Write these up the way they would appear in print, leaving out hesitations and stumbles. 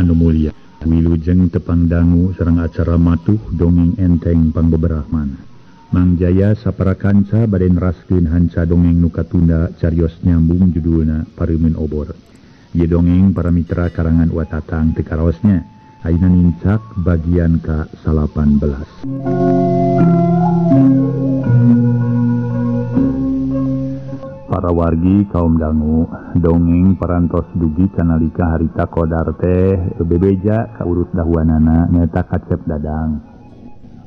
anu mulia, wilujeng tepang dangu sareng acara matuh dongeng enteng pangbeberahman. Mang Jaya sapara kanca bade neraskeun hanca dongeng nu katunda carios nyambung judulna Pareumeun Obor. Ieu dongeng para mitra karangan Wa Tatang teu karaosnya. Ayeuna nincak bagian ka-18. Para wargi kaum dangu, dongeng parantos dugi kanalika harita Kodar teh bebeja ka urut dahuanana nyaeta ka Cep Dadang.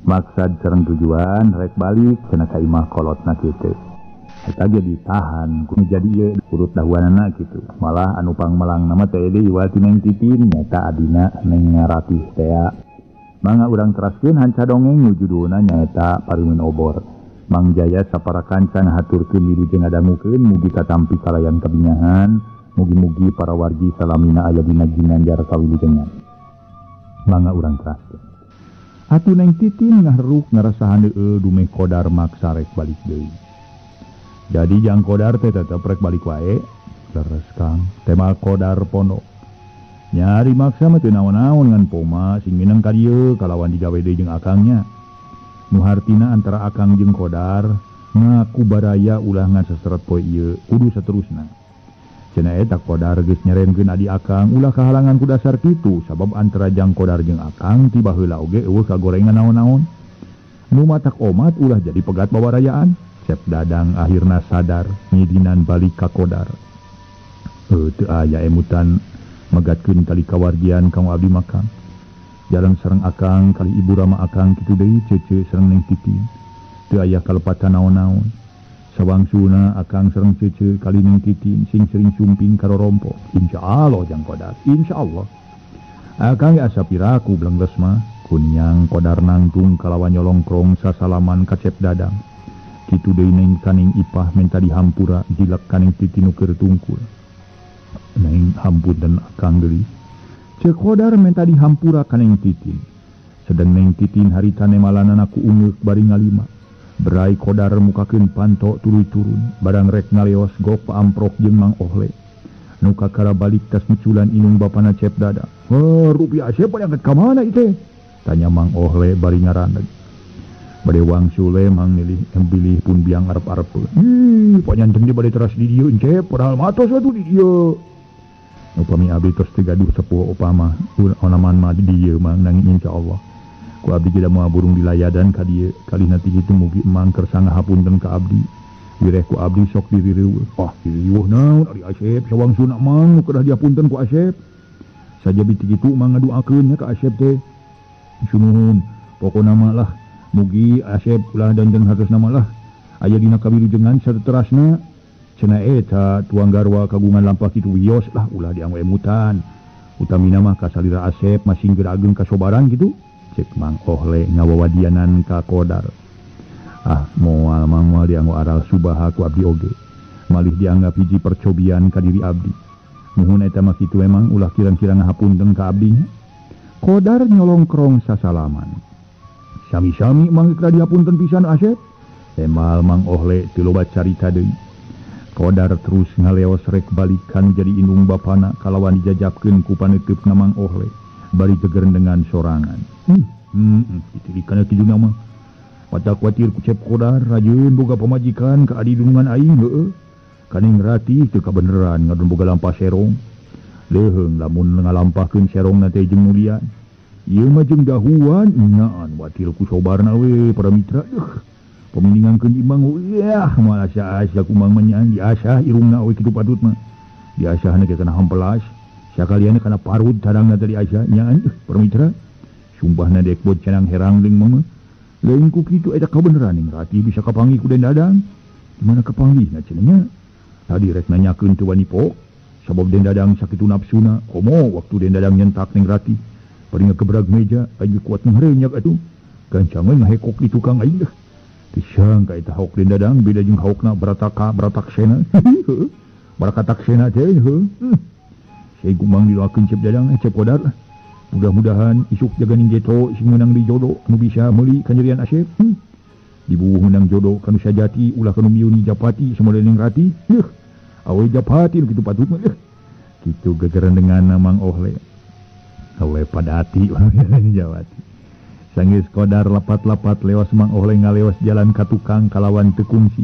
Maksad sareng tujuan rek balik cenah ka imah kolotna kitu. Eta ge ditahan ku jadi ieu urut dahuanana kitu. Malah anu pangmelang nama teh deui wati Neng Titin nyaeta adina Neng Ratih tea. Mangga urang teraskeun hanca dongeng nu judulna nyaeta Pareumeun Obor. Mang Jaya sapara kanca ngahaturkeun wilujeng ngadangukeun mugi katampi kalayan kabingahan, mugi-mugi para wargi salamina aya dina ginanjar kawilujengan. Mangga urang teraskeun. Atuh Neng Titin ngaheruk ngarasahan heueuh dumeh Kodar maksa rek balik deui. Jadi jang Kodar teh tetep rek balik wae, leres Kang, tema Kodar pondok. Nyari maksa mah teu naon-naon ngan poma sing minang ka dieu kalawan digawe deui jeung akangnya. Nu hartina antara akang jeung Kodar ngaku baraya ulah ngan seseret poe ieu kudu saterusna. Cenah eta Kodar geus nyerenkeun adi akang ulah kahalangan ku dasar kitu sabab antara jang Kodar jeung akang ti baheula oge eueuh kagorengan naon-naon. Nu matak omat ulah jadi pegat bawarayaan. Cep Dadang akhirna sadar ngidinan balik ka Kodar. Teu aya emutan megatkeun tali kawargian kanggo abdi makang. Jalan sareng akang kali ibu rama akang kitu deui cece sareng Neng Titin. Teu aya kalepatan naon-naon. Sawangsuna akang sareng cece kali Neng Titin sing sering sumping karorompo. Insyaallah jang Kodar, insyaallah. Akang ge asa piraku blengles mah. Kunyang Kodar nangtung kalawan nyolongkrong sasalaman ka Cep Dadang. Kitu deui Neng kaning Ipah menta dihampura jilek kaning Titin nu keur tungkul. Neng hampunten akang geulis. Cek Kodar menta dihampura ka Neng Titin. Sedeng Neng Titin harita nemalanana ku ungeuk bari ngalima. Berai Kodar mukakeun panto tuluy turun, barang rek ngaleos gok paamprok jeung Mang Ohle. Nu kakara balik tas miculan inung bapana Cep Dadang. "Heuh, rupiah Asep diangkat ka mana ieu teh?" tanya Mang Ohle bari ngaraneg. Bade wangsule Mang milih bilih pun biang arep-arepeun. "Ih, panyanten ge bade teras di dieu Cep, padahal matos atuh di dieu." Upami abdi tos teu gaduh sepuh upama onaman mah di dieu mah nanging insyaallah. Ku abdi geus moal burung dilayadan ka dieu, kalihna ti kitu mugi emang kersa ngahapunten ka abdi. Wireh ku abdi sok dirireueuh. Ah, diririweuh naon ari Asep sawangsuna mang nu kedah dihapunten ku Asep. Sajabi ti kitu mang ngaduakeun nya ka Asep teh. Sunuhun, pokona mah lah mugi Asep ulah danten hartosna mah lah aya dina kawilujengan saterasna. Cenah eta tuang garwa kagungan lampah kitu wios lah ulah dianggo emutan. Utamina mah kasalira Asep masing geura ageng kasobaran kitu. Cek Mang Ohle ngawawadianan ka Kodar. Ah, moal mang moal dianggo aral subaha ku abdi oge. Malih dianggap hiji percobian ka diri abdi. Muhun eta mah kitu emang ulah kirang-kirang ngahapunten ka abdinya. Kodar nyolongkrong sasalaman. Sami-sami mang keur dihapunten pisan Asep. Emal Mang Ohle teu loba carita deui. Kodar terus ngaleos rek balikan jadi indung bapana kalawan dijajapkeun ku paneuteup Mang Ohle bari gegerendengan sorangan. Ditirikan kitu mah. Mata kuatir ku Cep Kodar rajeun boga pamajikan ka adi dunungan aing heueuh. Kaning Ratih teu kabeneran ngadon boga lampah serong. Leuheung lamun ngalampahkeun serongna teh jeung mulian. Ieu mah jeung dahuan nyaan watir ku sobarna we para mitra. Peminingankeun imang yah moal asa-asa ku mang mah diasah irungna we kitu patut mah. Diasahna ge kana hampelas, sakalianna kana parut cadangna teh diasah nyaan para mitra. Sumpahna dek bot cenang herang deung mah. Lain ku kitu eta kabeneran ning Ratih bisa kapanggih ku Den Dadang. Di mana kapanggihna cenah nya? Tadi rek nanyakeun teu wani po, sabab Den Dadang sakitu nafsuna, komo waktu Den Dadang nyentak ning Ratih. Bari ngagebrag meja aing kuat ngarenyak atuh. Gancang we ngahekok di tukang aing dah. Disangka eta haok Den Dadang beda jeung haokna barataka barataksena. Barakataksena teh heuh. Saya gumang didoakeun Cep Dadang Cep Kodar. Mudah-mudahan isuk jaga ning geto sing meunang di jodoh nu bisa meuli kanyerian Asep. Dibuwuh meunang jodoh kanu sajati ulah kanu miuni japati samoda ning Ratih. Heuh. Awe japati nu kitu patut mah. Kitu gegerendengan Mang Ohle. Awe Padati Japati. Sanggeus Kodar lapat-lapat lewas Mang Oleng ngalewas jalan ka tukang kalawan teu kungsi.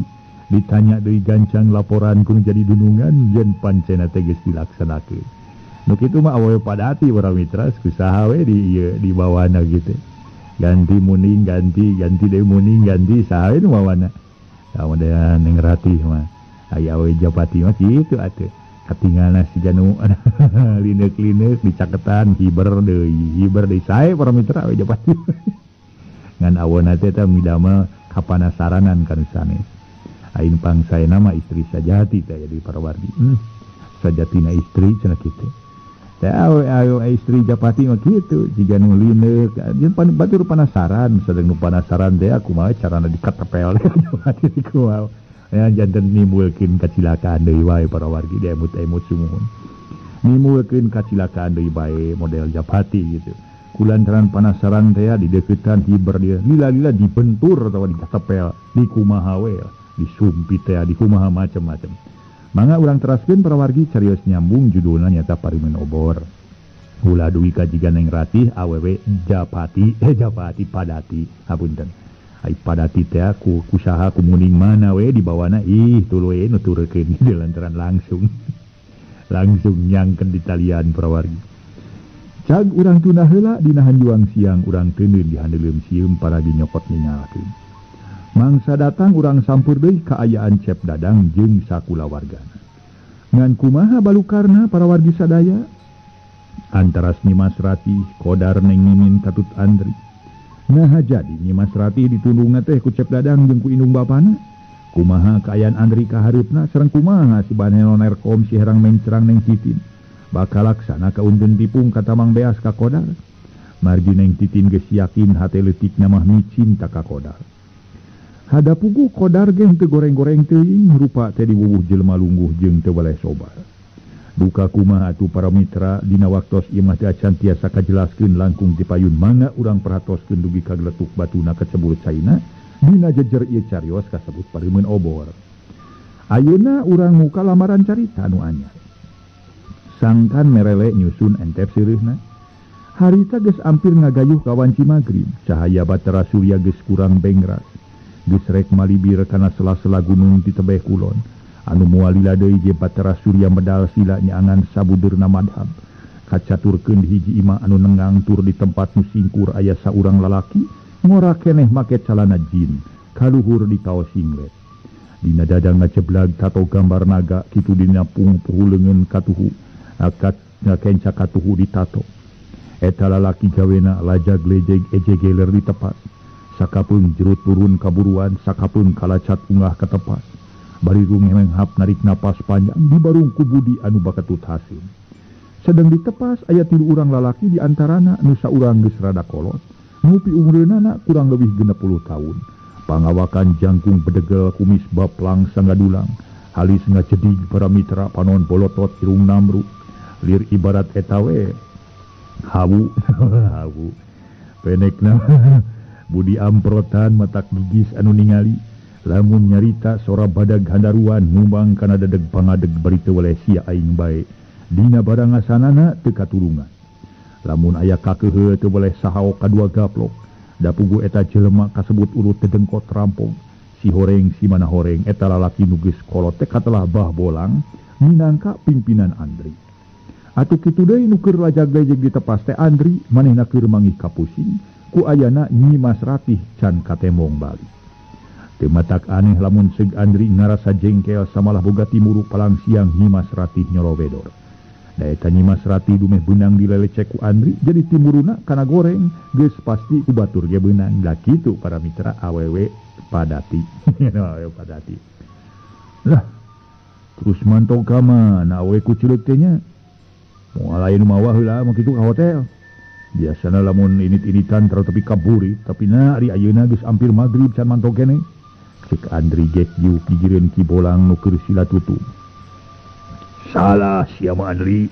Ditanya deui gancang laporan ku jadi dunungan yen pancena teh geus dilaksanakeun. Nu kitu mah awewe Padati para mitra kusaha we di ieu dibawana gitu. Ganti muning ganti ganti deui muning ganti saha we nu mawana. Kemudian Neng Ratih mah aya awewe Japati mah kitu atuh. Katingalna siga nu lineuk-lineuk dicaketan hiber deui sae para mitra awewe Japati. Ngan awona teh teh midamel kapanasaranan kanu sanes. Aing pangsaena mah istri sajati teh jadi para wargi. Sajatina istri cenah kitu. Teh awe istri Japati mah kitu jiga nu lineuk jeung batur panasaran sadeng nu panasaran teh kumaha carana dikatepel Japati kumaha. Ya janten nimbulkeun kacilakaan deui wae para wargi diemut-emut sumuhun. Nimbulkeun kacilakaan deui bae model Japati gitu. Kulantaran panasaran teh dideuketan hiber dia lila-lila dibentur atawa dikatepel dikumaha we disumpit teh dikumaha macem-macem. Mangga urang teraskeun para wargi carios nyambung judulna nyata Parimen Obor. Ulah dugi ka jiga Neng Ratih awewe Japati Japati Padati hapunten. Ai Padati teh ku kusaha ku muning mana we dibawana ih tuluy nuturkeun di lantaran langsung langsung nyangkeun di talian para wargi. Cag urang tunah heula dina hanjuang siang urang teuneun di handeuleum sieum paragi nyokot ningalkeun. Mangsa datang urang sampur deui kaayaan Cep Dadang jeung sakulawargana. Ngan kumaha balukarna para wargi sadaya? Antaras Nyimas Ratih Kodar Neng Mimin katut Andri. Nah jadi Nyimas Ratih ditundungna teh ku Cep Dadang jeung ku indung bapana. Kumaha kaayaan Andri kahareupna sareng kumaha si Baneno Nerkom si herang mencrang Neng Titin. Bakal laksana kaunteun tipung ka Tamang Beas ka Kodar. Margi Neng Titin geus yakin hate leutikna mah micin ta ka Kodar. Hada puguh Kodar ge henteu goreng-goreng teuing rupa teh diwuwuh jelema lungguh jeung teu weleh sobar. Duka kumaha atuh para mitra dina waktos ieu mah teu acan tiasa kajelaskeun langkung ti payun mangga urang perhatoskeun dugi ka geletuk batuna kacebul caina dina jejer ieu carios kasebut Parimen Obor. Ayeuna urang muka lamaran carita anu anyar. Sangkan merele nyusun entep sirihna. Harita geus ampir ngagayuh ka wanci magrib, cahaya batara surya geus kurang bengras. Geus rek malibir kana sela-sela gunung ti tebeh kulon. Anu moal lila deui ge batara surya medal sila nyaangan sabudeurna madhab. Kacaturkeun hiji imah anu nenggang tur di tempat nu singkur aya saurang lalaki ngora keneh make calana jin kaluhur di kaos singlet. Dina dada ngaceblag tato gambar naga kitu dina pungpuh leungeun katuhu akad kenca katuhu ditato. Eta lalaki gawena lajag lejeg ejegeler di tepas. Sakapeung jerut turun kaburuan, sakapeung kalacat unggah katepas. Bari rungemenghap narik napas panjang dibarung ku budi anu bakatut hasim. Sedang ditepas aya tilu urang lalaki di antarana nu saurang geus rada kolot. Nupi umreunana kurang lebih 60 tahun. Pangawakan jangkung bedegel kumis baplang sanggadulang. Halis ngacedig para mitra panon bolotot irung namru. Lir ibarat eta we hawu hawu. Penekna budi amprotan matak gigis anu ningali. Lamun nyarita sora badag handaruan ngumbang kana dedeg pangadeg bari teu weleh sia aing bae. Dina barangasanana teu katulungan. Lamun aya kakeuheuh teu weleh sahaok kadua gaplok. Da puguh eta jelema kasebut urut dedengkot rampong. Si horeng si mana horeng eta lalaki nu geus kolot teh katelah bah bolang minangka pimpinan Andri. Atuh kitu deui nu keur lajag-lejeg ditepas teh Andri manehna keur mangih kapusing ku ayana Nyimas Ratih can katemong balik. Teu matak aneh lamun seug Andri ngarasa jengkel samalah boga timuru palang siang Nyimas Ratih nyolowedor. Da eta Nyimas Ratih dumeh beunang dilelecek ku Andri jadi timuruna kana goreng geus pasti ku batur ge beunang. Da kitu para mitra awewe Padati. Awewe Padati. Lah terus mantong ka mana awewe ku cileuk teh nya? Moal aya nu mawa heula mah kitu ka hotel. Biasana lamun init-initan terlalu tepi kaburi tapi na ari ayeuna geus ampir magrib can mantong keneh. Cek Andri gek jiu pigireun Ki Bolang nu keur sila tutung. Salah sia mah Andri.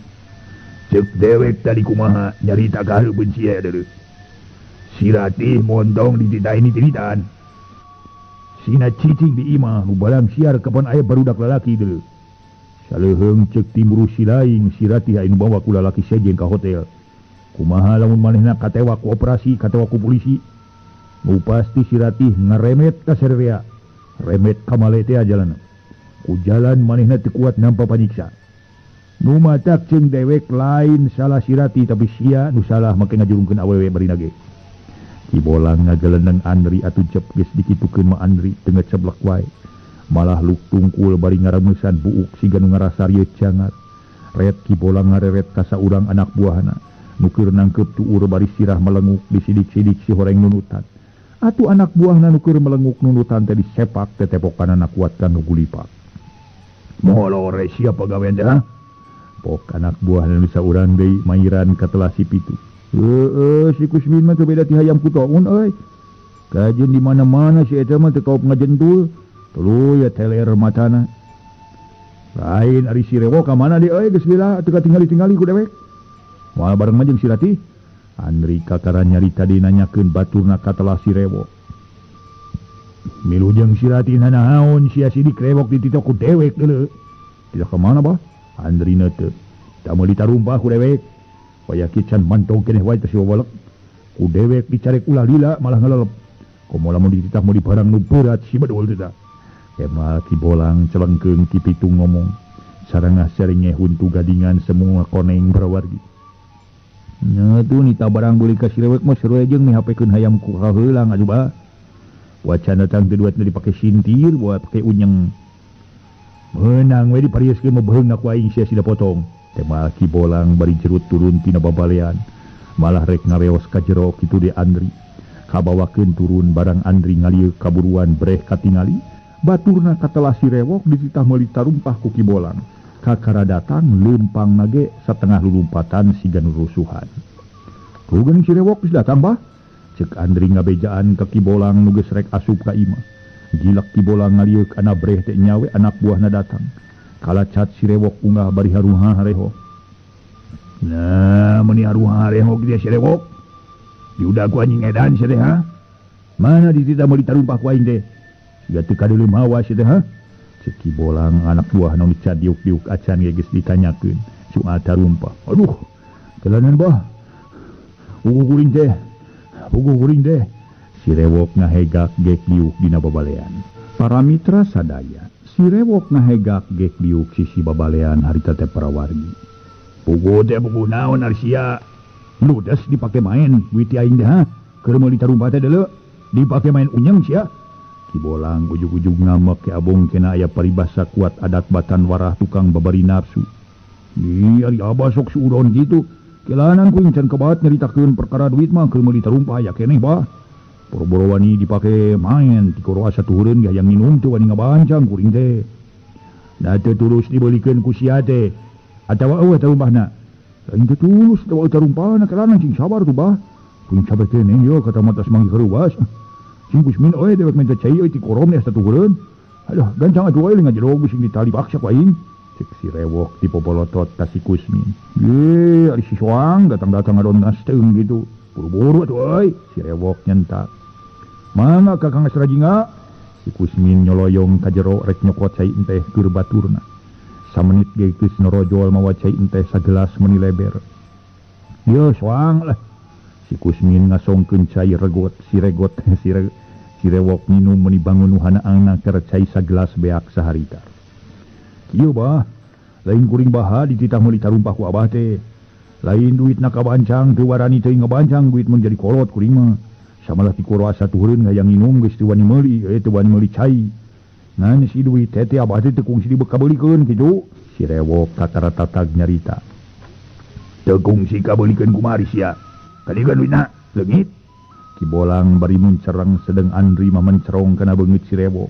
Cek dewek tadi kumaha nyarita kahareupeun sia deuleu. Si Ratih montong dititah init-initan. Sina cicing di imah nu balang siar kapan aya barudak lalaki deuleu. Saleuheung cek timuru si laing si Ratih anu bawa ku lalaki sejen ka hotel. Kumaha lamun manehna katewa ku operasi katewa ku polisi. Nu pasti si Ratih ngaremet ka Serbia. Remet ka Male teh jalanna. Ku jalan manehna teu kuat nampa panyiksa. Nu matak ceung dewek lain salah si Ratih tapi sia nu salah make ngajurungkeun awewe bari nage. Ki Bolang ngageleneng Andri atuh cep geus dikitukeun ma Andri teu ngeceblek wae. Malah luk tungkul bari ngaramesan buuk siga nu ngarasa rieut cangat. Ret Ki Bolang ngareret ka saurang anak buahna. Nu keur nangkep tuur bari sirah melenguk disidik-sidik si horeng nunutan. Atuh anak buahna nu keur melenguk nunutan teh disepak tetepokanana kuat kanu gulipak. Molore sia pagawean teh ha? Pok anak buahna nu saurang deui mairan katelah si Pitu. Heueuh si Kusmin mah teu beda ti hayam kutoun euy. Kajeun di mana-mana si eta mah teu kaop ngajentul. Tuluy ya teler matana. Lain ari si Rewok ka mana deui euy geus lila teu katingali-tingali ku dewek. Moal bareng mah jeung si Ratih. Andri kakara nyarita deui nanyakeun baturna katelah si Rewok. Milu jeung si Ratih nanaon sia sidik Rewok ditito ku dewek deuleu. Tidak ka mana bah? Andri teu. Da meuli tarumpah ku dewek. Waya kican mantong keneh wae teh si wawalek. Ku dewek dicarek ulah lila malah ngalelep. Komo lamun dititah meuli barang nu berat si bedul teh tah. Kemal Ki Bolang celengkeung Ki Pitu ngomong. Sarangah saringe huntu gadingan semua koneng barawargi. Nya tuh nita barang beuli ka si Rewek mah sarua jeung mihapekeun hayam ku kaheulang atuh bah. Wacana tang teu duatna dipake sintir buat pake unyeng. Meunang we diparioskeun mah beheungna ku aing sia sida potong. Kemal Ki Bolang bari jerut turun tina babalean. Malah rek ngareos ka jero kitu de Andri. Kabawakeun turun barang Andri ngalieuk kaburuan breh katingali. Baturna katelah si Rewok dititah meuli tarumpah ku Ki Bolang. Kakara datang leumpang nage satengah lulumpatan siga nu rusuhan. Tuh geuning si Rewok geus datang bah. Ceuk Andri ngabejaan ka Ki Bolang nu geus rek asup ka imah. Gilak Ki Bolang ngalieuk ana breh teh nyawe anak buahna datang. Kalacat si Rewok unggah bari haruha hareho. Nah, meuni haruha hareho dia si Rewok. Diudah ku anjing edan sia teh ha. Mana dititah meuli tarumpah ku aing teh. Siga teu kadeuleum hawa sia teh ha. Ceuk Ki Bolang anak buah nu dicadiuk-diuk acan ge geus ditanyakeun. Soal tarumpah. Aduh, kelanan bah. Puguh kuring teh. Puguh kuring teh. Si Rewok ngahegak gek diuk dina babalean. Para mitra sadaya, si Rewok ngahegak gek diuk sisi babalean harita teh parawargi. Puguh teh puguh naon ari sia. Ludes dipake main duit aing teh ha. Keur meuli tarumpah teh deuleu. Dipake main unyeng sia. Ki Bolang ujug-ujug ngamek ke abong kena aya paribasa kuat adat batan warah tukang babari nafsu. Ih, ari abah sok suudon kitu. Kelanan kuing can kebat nyaritakeun perkara duit mah keur meuli tarumpah aya keneh bah. Boro-boro wani dipake main tikoro asa tuhureun ge hayang minum teu wani ngabancang kuring teh. Da teu tulus dibeulikeun ku sia teh. Atawa eueuh tarumpahna. Lain teu tulus atawa tarumpahna kelanan cing sabar tuh bah. Kuing sabar keneh yo kata mah tas manggih karuas. Cing Kusmin euy dewek minta cai euy tikorom asa tuhureun. Aduh gancang atuh euy ngajerog sing ditali paksa ku aing. Cek si Rewok dipopolotot ka si Kusmin. Ye ari si Soang datang-datang ngadon nasteung gitu. Buru-buru atuh euy si Rewok nyentak. Mangga Kakang Asrajinga. Si Kusmin nyoloyong ka jero rek nyokot cai enteh keur baturna. Samenit ge geus norojol mawa cai enteh sagelas meuni leber. Ye Soang lah. Si Kusmin ngasongkeun cai regot si regot si Rewok minum meuni bangun nuhanaangna keur cai sagelas beak saharita. Kieu bah, lain kuring baha dititah meuli tarumpah ku abah teh. Lain duitna kabancang teu warani teuing ngabancang duit mun jadi kolot kuring mah. Samalah tikoro asa tuhureun hayang minum geus teu wani meuli, teu wani meuli cai. Ngan si duit teh teh abah teh teu kungsi dibekabeulikeun kitu. Si Rewok kakara tatag nyarita. Teu kungsi kabeulikeun kumari sia. Kadieukeun duitna leungit. Ki Bolang bari muncereng sedeng Andri mah mencerong kana beungeut si Rewok.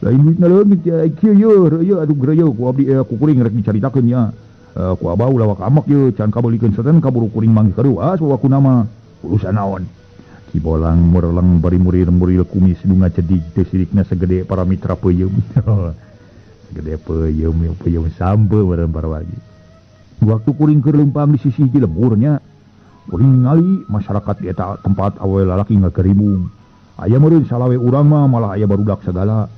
Lain duitna leungit ya kieu ye reuyeut atuh greuyeut ku abdi ku kuring rek dicaritakeun nya. Ku abah ulah wak amak ye can kabeulikeun seten kaburu kuring manggih karuas bawa ku nama urusan naon. Ki Bolang mureleng bari murir-muril kumis nu ngacedig teh sirikna segede para mitra peuyeum. Segede peuyeum peuyeum sampe bareng para wargi. Waktu kuring keur leumpang di sisih di lemburnya, kuring ngali masyarakat di eta tempat awe lalaki ngagerimung. Aya meureun salawe urang mah malah aya barudak sagala.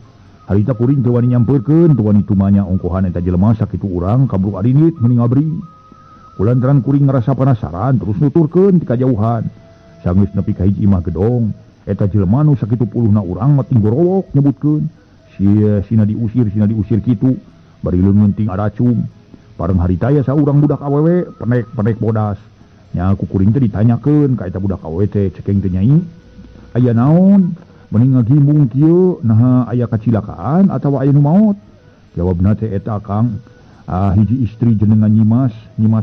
Harita kuring teu wani nyampeurkeun, teu wani tumanya ongkohan eta jelema sakitu urang kaburu arinit meuni ngabring. Kulantaran kuring ngarasa penasaran terus nuturkeun ti kajauhan. Sanggeus nepi ka hiji imah gedong, eta jelema nu sakitu puluhna urang mah tinggorowok nyebutkeun. Sia sina diusir kitu, bari leungeun ting aracung. Bareng harita aya saurang budak awewe penek-penek bodas. Nya ku kuring teh ditanyakeun ka eta budak awewe teh cekeng teh nyai. Aya naon? Meni ngagimbung kieu naha aya kacilakaan atawa aya nu maot? Jawabna teh eta Kang. Hiji istri jenengan Nyimas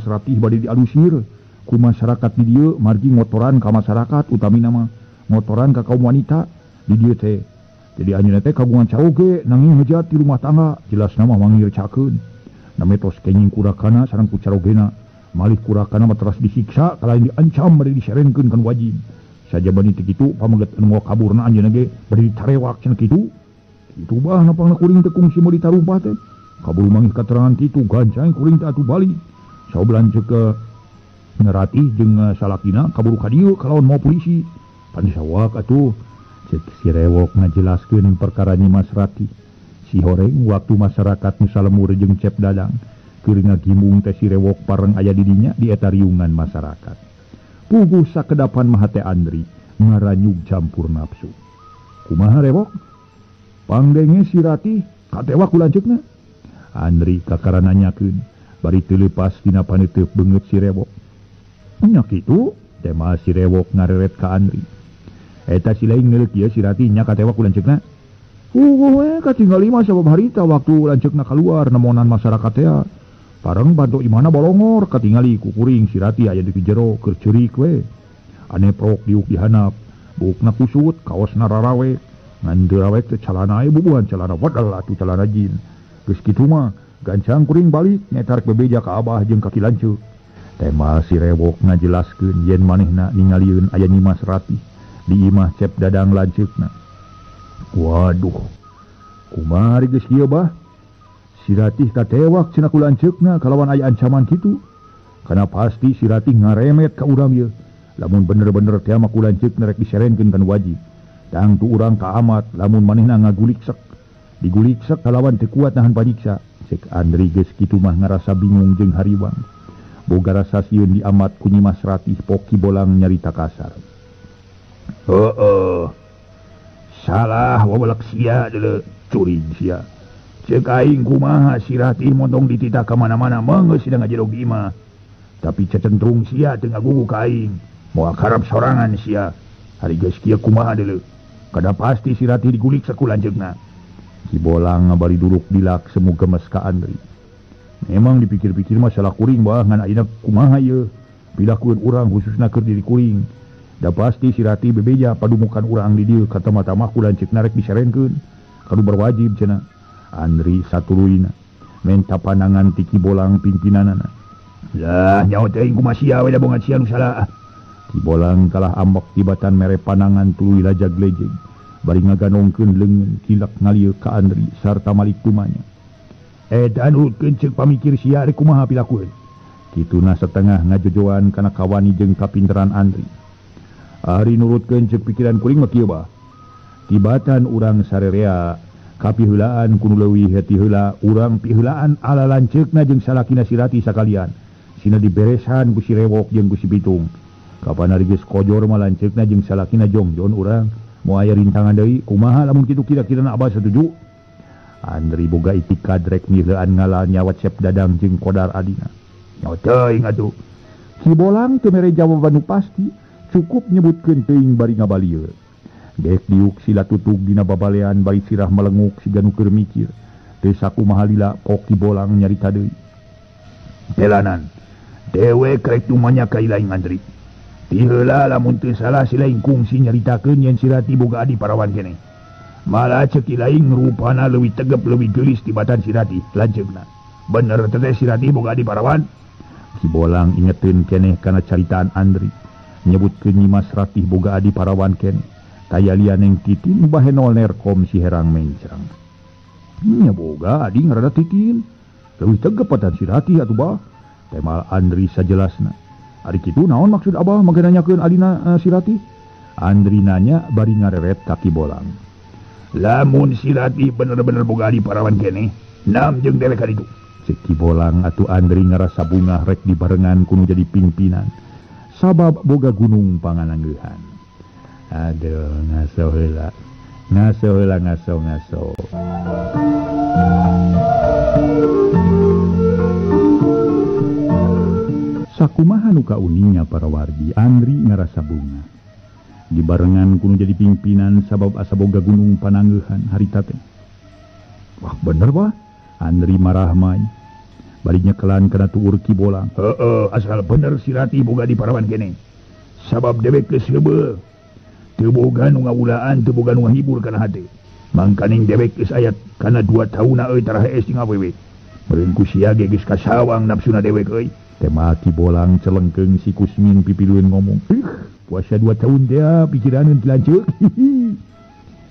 Ratih bade dialusir ku masyarakat di dieu margi ngotoran ka masyarakat utamina mah ngotoran ka kaum wanita di dieu teh. Jadi anjeunna teh kagungan caoge nanging hejat di rumah tangga jelasna mah mangircakeun. Name tos kenging kurakana sareng ku carogena malih kurakana mah teras disiksa kalain diancam bade diserenkeun kan wajib. Sajabani teh kitu pameget anu moal kaburna anjeunna ge bade dicarewak cenah kitu. Kitu bah napangna kuring teh kungsi meuli tarumpah teh. Kaburu manggih katerangan kitu gancang kuring teh atuh balik. Saob lanceuk Ratih jeung salakina kaburu ka dieu kalawan mau polisi. Pan sawak atuh cek si Rewok ngajelaskeun perkara Nyimas Ratih. Si horeng waktu masyarakat nu salemur jeung Cep Dadang keur ngagimbung teh si Rewok pareng aya di dinya di eta riungan masyarakat. Puguh sakedapan mah hate Andri ngaranyug campur nafsu. Kumaha Rewok? Pangdenge si Ratih katewak ku lanceukna. Andri kakara nanyakeun bari teu leupas dina paneuteuf beungeut si Rewok. Nya kitu tema si Rewok ngareret ka Andri. Eta si lain neuleuk ieu si Ratih nya katewak ku lanceukna. We katingali mah sabab harita waktu lanceukna kaluar nemonan masyarakat teh. Pareng bantu imana bolongor katingali ku kuring si Ratih aya di jero keur ceurik we. Aneprok diuk dihanap, buukna kusut, kaosna rarawe. Ngan teu rawek teh calana aya bubuhan calana wadal atuh calana jin. Geus kitu mah gancang kuring balik nyetar bebeja ka abah jeung kaki lanceuk. Tema si Rewok ngajelaskeun yen manehna ningalieun aya Nyimas Ratih di imah Cep Dadang lanceukna. Waduh, kumaha geus kieu bah? Si Ratih katewak cenah ku lanceukna kalawan aya ancaman kitu. Kana pasti si Ratih ngaremet ka urang ieu. Lamun bener-bener teh mah ku lanceukna rek diserenkeun kan wajib. Tangtu urang ka amat lamun manehna ngaguliksek. Diguliksek kalawan teu kuat nahan panyiksa. Cek Andri geus kitu mah ngarasa bingung jeung hariwang. Boga rasa sieun diamat ku Nyimas Ratih poki bolang nyarita kasar. Heueuh. Salah wawalak sia deuleu curig sia. Cek aing kumaha si Ratih montong dititah ka mana-mana meunggeus sida ngajerog di imah. Tapi cecentrung sia teu ngagugu ka aing. Moal karep sorangan sia. Hari geus kieu kumaha deuleu. Kada pasti si Ratih digulik saku lanceukna. Si bolang ngabari duruk dilak semu gemes ka Andri. Memang dipikir-pikir masalah kuring bah ngan ayeuna kumaha ieu. Pilakueun urang khususna keur diri kuring. Da pasti si Ratih bebeja padumukan urang di dieu kata-mata mah ku lanceukna rek diserenkeun. Kanu berwajib cenah. Andri satuluyna menta panangan ti Ki Bolang pimpinanana. Lah nyaho teuing kumaha sia we da bongan sia nu salah. Ki Bolang kalah ambek tibatan mere panangan tuluy lajag lejeg. Bari ngaganongkeun leungeun kilak ngalieu ka Andri sarta malik tumanya. Eta nurutkeun ceuk pamikir sia rek kumaha pilakueun. Kituna setengah ngajojoan kana kawani jeung kapinteran Andri. Ari nurutkeun ceuk pikiran kuring mah kieu bah. Tibatan urang sarerea kapiheulaan ku nu leuwih heti heula urang piheulaan ala lanceukna jeung salakina si Ratih sakalian. Sina diberesan ku si Rewok jeung ku si Pitung. Kapan ari geus kojor mah lanceukna jeung salakina jongjon urang. Moal aya rintangan deui kumaha lamun kitu kira-kirana abah setuju. Andri boga itikad rek miheulaan ngala nyawa Cep Dadang jeung Kodar adina. Nyawa teuing atuh. Ki Bolang teu mere jawaban nu pasti, cukup nyebutkeun teuing bari ngabalieu. Dek diuk sila tutug dina babalean bari sirah melenguk siga nu keur mikir. Teu sakumaha lila pok Ki Bolang nyarita deui. Jalanan dewek rek tumanya ka ilaing Andri. Ti heula lamun teu salah si laing kungsi nyaritakeun yen si Ratih boga adi parawan keneh. Malah ceuk ilaing rupana leuwih tegep leuwih geulis tibatan si Ratih lanceukna. Bener teh si Ratih boga adi parawan? Ki Bolang ingeteun keneh kana caritaan Andri. Nyebutkeun Nyimas Ratih boga adi parawan keneh. Taya lianeng titin bahenol nerkom si herang mencrang. Nya boga adi ngarada titin. Leuwih tegep patan si Ratih atuh bah. Temal Andri sajelasna. Ari kitu naon maksud abah make nanyakeun adina si Ratih? Andri nanya bari ngareret ka Ki Bolang. Lamun si Ratih bener-bener boga adi parawan keneh, nam jeung dewek ka ditu. Cek Ki Bolang atuh Andri ngarasa bungah rek dibarengan kudu jadi pimpinan. Sabab boga gunung pangananggeuhan. Aduh, ngaso heula. Ngaso heula ngaso ngaso. Sakumaha nu kauningnya para wargi, Andri ngarasa bunga. Dibarengan kudu jadi pimpinan sabab asa boga gunung pananggeuhan harita teh. Wah bener bah, Andri marah mai. Bari nyekelan kana tuur Ki Bolang. Heeh, asal bener si Ratih boga di parawan kene. Sabab dewek geus heubeul. Teu boga nu ngawulaan, teu boga nu ngahibur kana hate. Mangkaning dewek geus ayat kana 2 taunna euy tara hees jeung awewe. Meureun ku sia ge geus kasawang nafsuna dewek euy. Tema Ki Bolang celengkeung si Kusmin pipilueun ngomong. Ih, puasa 2 tahun teh pikiraneun teu lanceuk.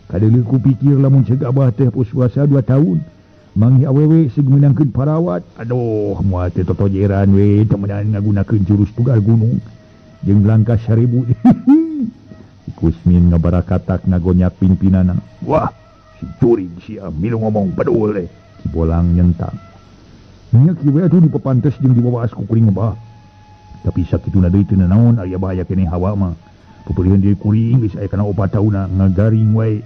Kadeuleu ku pikir lamun ceuk abah teh puasa 2 tahun. Manggih awewe sing meunangkeun parawat. Aduh, moal teh totojeran we teu meunang ngagunakeun jurus tugal gunung jeung langkah 1000. Si Kusmin ngabarakatak ngagonyak pimpinanna. Wah, si jurig sia milu ngomong badul teh. Ki Bolang nyentang. Nya kieu we atuh dipepantes jeung dibawaas ku kuring abah. Tapi sakituna deui teu nanaon ari abah aya keneh hawa mah. Pepeulihan deui kuring geus aya kana 4 taunna ngagaring wae.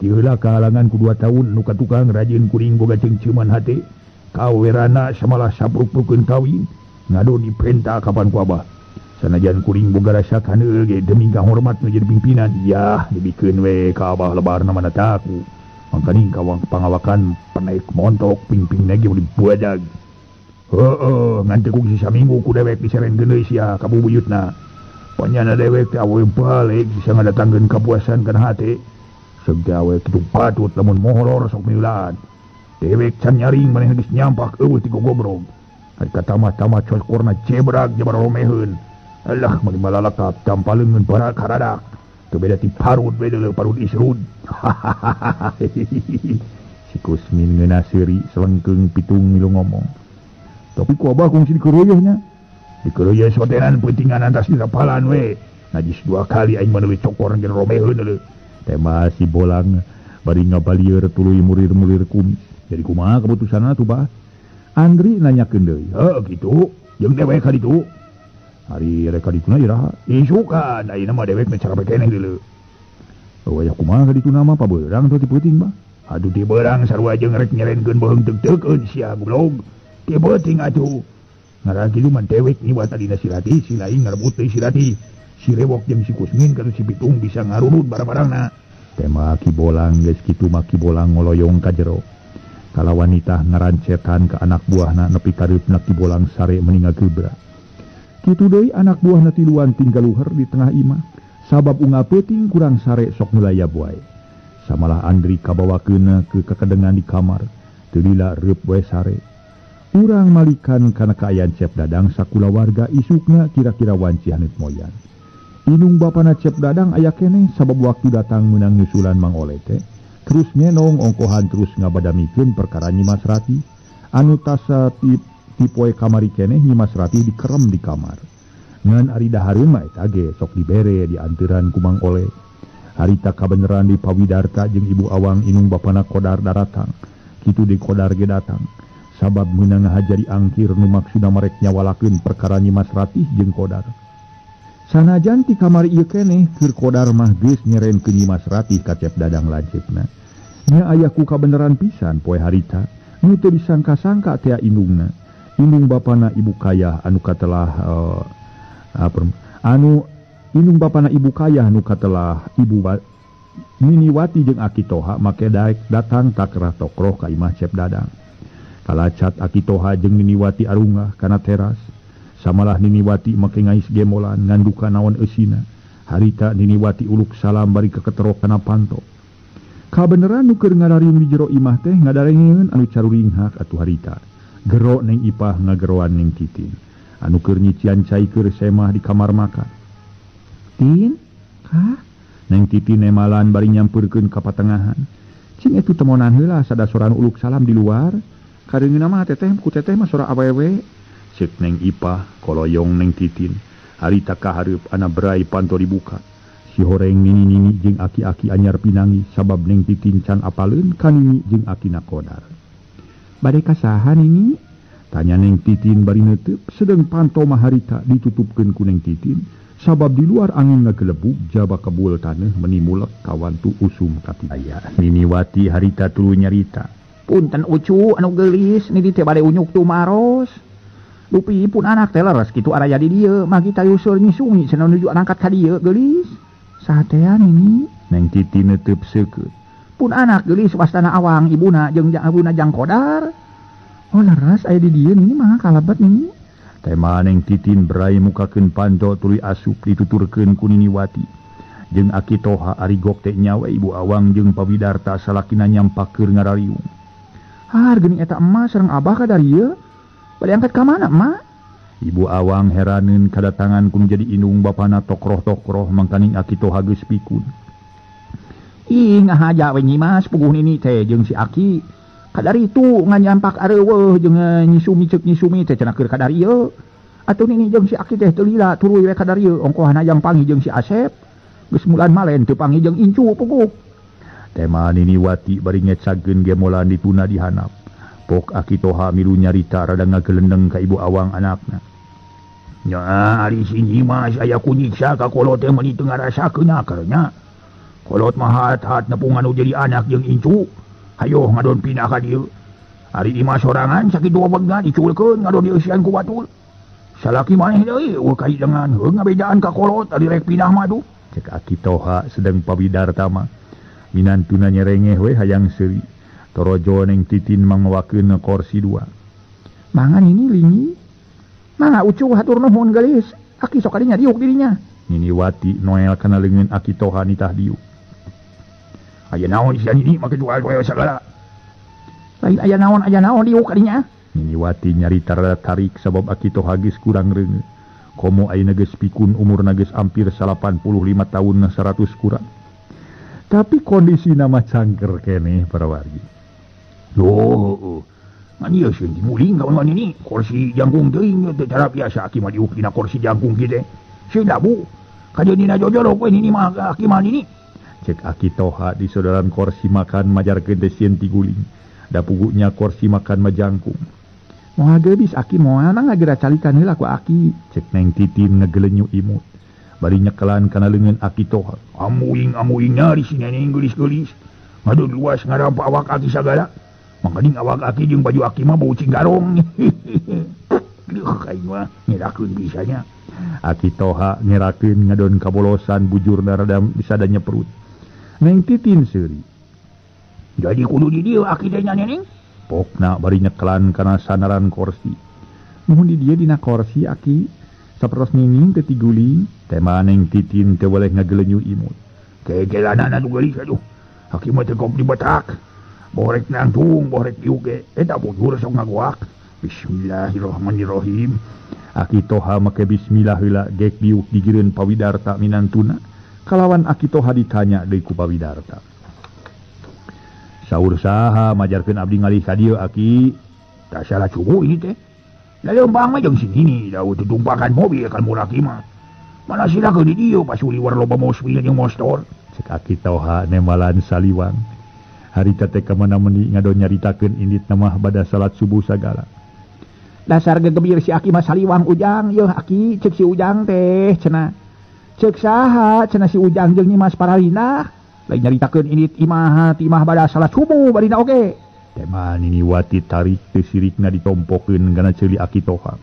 Ti heula kahalangan ku 2 tahun nu ka tukang rajin kuring boga ceungceuman hate. Kawerana samalah sapruk-prukeun kawin ngado dipenta kapan ku abah. Sanajan kuring boga rasa kaneul ge demi kahormat nu jadi pimpinan. Yah dibikeun we ka abah lebarna mana taku. Mangkaning kawang pangawakan penaik montok pingping lagi boleh buadag. Heeh, ngan teu sisa minggu ku dewek diserenkeun deui sia ka bubuyutna. Panyana dewek teh awewe balik bisa ngadatangkeun kapuasan kana hate. Seug teh awewe kitu patut lamun moholor sok miulaan. Dewek can nyaring maneh geus nyampak eueuh ti gogobrog. Ari katamah-tamah cokorna jebrag jabar romeheun. Alah mani malalakap tampaleungeun bara karadak. Teu beda ti parut beda leuh parut isrud. Si Kusmin ngeunah seuri selengkeung pitung milu ngomong. Tapi ku abah kungsi dikeroyoh nya. Dikeroyoh sotenan peutingan antas dirapalan we. Najis 2 kali aing mah leuwih cokor jeung romeheun leuh. Tema si Bolang bari ngabalieur tuluy murir-murir kumis. Jadi kumaha keputusanna tuh bah? Andri nanyakeun deui. Heuh kitu, jeung dewek ka ditu. Ari rek ka dituna iraha? Isukan ayeuna mah dewek mah carape keneh deuleu. Wayah kumaha ka dituna mah pabeurang teu ti peuting bah? Aduh ti beurang sarua jeung rek nyerenkeun beuheung teuk-teukeun sia goblok. Ti peuting atuh. Ngaran kitu mah dewek nyiwat dina si Ratih, si lain ngarebut deui si Ratih. Si Rewok jeung si Kusmin kanu si Pitung bisa ngarurut barang-barangna. Tema Ki Bolang geus kitu mah Ki Bolang ngoloyong ka jero. Kala wanita ngarancetan ka anak buahna nepi ka reupna Ki Bolang sare meni ngagebra. Kitu deui anak buahna tiluan tinggal luher di tengah imah. Sabab unggal peuting kurang sare sok nulayab wae. Samalah Andri kabawakeunna ke kakedengan di kamar. Teu lila reup wae sare. Urang malikan kana kaayaan Cep Dadang sakulawarga isukna kira-kira wanci haneut moyan. Inung bapana Cep Dadang aya keneh sabab waktu datang meunang nyusulan Mang Oleh teh. Terus ngenong ongkohan terus ngabadamikeun perkara Nyi Mas Ratih. Anu tasa ti poe kamari keneh Nyi Mas Ratih dikerem di kamar. Ngan ari dahareun mah eta ge sok dibere dianteran ku Mang Oleh. Harita kabeneran di Pawidarta jeung Ibu Awang inung bapana Kodar daratang. Kitu di Kodar ge datang. Sabab meunang ngahajari angkir nu maksudna marek nyawalakeun perkara Nyi Mas Ratih jeung Kodar. Sanajan ti kamari ieu keneh keur Kodar mah geus nyerenkeun Nyi Mas Ratih ka Cep Dadang lanceukna. Nya aya ku kabeneran pisan poe harita nu teu disangka-sangka tea indungna. Indung bapana Ibu Kayah anu katelah anu indung bapana Ibu Kayah anu katelah Ibu Niniwati jeung Aki Toha make daek datang takrah tokroh ka imah Cep Dadang. Kalacat Aki Toha jeung Niniwati arungah kana teras. Samalah Niniwati make ngais gemolan nganduka naon eusina. Harita Niniwati uluk salam bari keketerok kana panto. Kabeneran nu keur ngarariung di jero imah teh ngadarengeun anu caruringhak atuh harita. Gero Neng Ipah ngageroan Neng Titin. Anu keur nyician cai keur semah di kamar makan. Tin, kah? Neng Titin nemalan bari nyampeurkeun ka patengahan. Cing eta temonan heula sada soran uluk salam di luar. Kadeungeunna mah teteh ku teteh mah sora awewe. Ceuk Neng Ipah koloyong Neng Titin. Harita kahareup ana berai panto dibuka. Si horeng nini-nini jeung aki-aki anyar pinangi sabab Neng Titin can apaleun ka nini jeung akina Kodar. Bade ka saha nini? Tanya Neng Titin bari neuteup sedeng panto mah harita ditutupkeun ku Neng Titin sabab di luar angin ngagelebug jaba kebul taneuh meni mulek kawantu usum kataya. Niniwati harita tuluy nyarita. Punten ucu anu geulis nini teh bade unyuk tumaros. Dupi pun anak teh leres kitu araya di dieu magi tayuseur nyisumi cenah nuju angkat ka dieu geulis. Satea nini? Neng Titin neuteub seukeut. Pun anak geulis wastana Awang ibuna jeung abuna Jang Kodar. Oh leres aya di dieu nini mah kalebet nini. Tema Neng Titin berai mukakeun panto tuluy asup dituturkeun ku Niniwati. Jeung Aki Toha ari gok teh nyawa Ibu Awang jeung Pawidarta salakina nyampakeur ngarariung. Har geuning eta emak sareng abah ka darieu. Bade angkat ka mana emak? Ibu Awang heraneun kadatangan ku jadi indung bapana tokroh-tokroh mangkaning Aki Toha geus pikun. Ih ngahaja we Nyimas puguh nini teh jeung si Aki. Kadari itu nganyampak areuweuh jeung nyisumi ceuk nyisumi teh cenah keur kadari ieu. Atuh nini jeung si Aki teh teu lila tuluy we kadari ieu ongkohan hayang panggih jeung si Asep. Geus mulan malen teu panggih jeung incu puguh. Tema Niniwati bari ngecageun gemolan dituna di hanap. Pok Aki Toha milu nyarita rada ngagelendeng ka Ibu Awang anakna. Nya ari si Nyimas aya ku nyiksa ka kolot teh meuni teu ngarasakeun akernya. Kolot mah hat-hat nepungan nu jadi anak jeung incu. Hayo ngadon pindah ka dieu. Ari imah sorangan sakitu wegna diculkeun ngadon dieusian ku batur. Salaki maneh deui eueuh kahidengan heuh ngabejaan ka kolot ari rek pindah mah tuh. Cek Aki Toha sedeng Pawidarta mah. Minantuna nyerengeh we hayang seuri. Torojo Neng Titin mangmawakeun korsi dua. Mangan ini lingi. Mangga ucu hatur nuhun geulis. Aki sok kadinya diuk dirinya. Niniwati noel kana leungeun Aki Toha nitah diuk. Aya naon sia nini make jual we sagala. Lain aya naon diuk kadinya. Niniwati nyarita rada tarik sabab Aki Toha geus kurang reungeuh. Komo ayeuna geus pikun umurna geus hampir 85 tahun 100 kurang. Tapi kondisi nama cangker keneh para wargi. Loh, ngan ieu sieun dimuling ka maneh nini kursi jangkung teuing teh cara biasa Aki mah diuk dina kursi jangkung kieu teh. Sieun dabu. Kajeun dina jojolok we nini mah Aki mah nini. Cek Aki Toha di sodaran kursi makan majarkeun teh sieun tiguling. Da pugunya kursi makan mah jangkung. Moal geus Aki moal ngagera calikan heula ku Aki. Cek Neng Titin ngegelenyu imut. Bari nyekelan kana leungeun Aki Toha. Amuing-amuing nyari si neneng geulis-geulis. Ngadon luas ngarampa awak Aki sagala. Mangkaning awak Aki jeung baju Aki mah bau cinggarong. Duh aing mah ngerakeun bisanya. Aki Toha ngerakeun ngadon kabolosan bujurna rada disadanya perut. Neng Titin seuri. Jadi kudu di dieu Aki teh nya neneng. Pokna bari nyekelan kana sanaran korsi. Muhun di dieu dina korsi Aki. Sapertos nining teu tiguling. Tema Neng Titin teu boleh ngagelenyu imut. Kegelanana nu geulis aduh. Aki mah teu kop dibetak. Borek nangtung, borek diuk ge. Eta bujur sok ngagoak. Bismillahirrahmanirrahim. Aki Toha make bismillah heula gek diuk digireun Pawidarta minantuna. Kalawan Aki Toha ditanya deui ku Pawidarta. Saur saha majarkeun abdi ngalih ka dieu Aki? Tah salah cugu ini teh. Laleumpang mah jeung si nini da tutumpakan mobil kan murah mah. Mana silakeun di dieu pasuliwar loba mobil jeung motor. Cek Aki Toha nemalan saliwang. Harita teh ka mana meuni ngadon nyaritakeun indit mah bada salat subuh sagala. Dasar gegebir si Aki mah saliwang Ujang yeuh Aki cek si Ujang teh cenah. Cek saha cenah si Ujang jeung Nyimas Paralinah. Lain nyaritakeun indit imah timah bada salat subuh barina oge. Tema Niniwati tarik teu sirikna ditompokeun kana ceuli Aki Toha.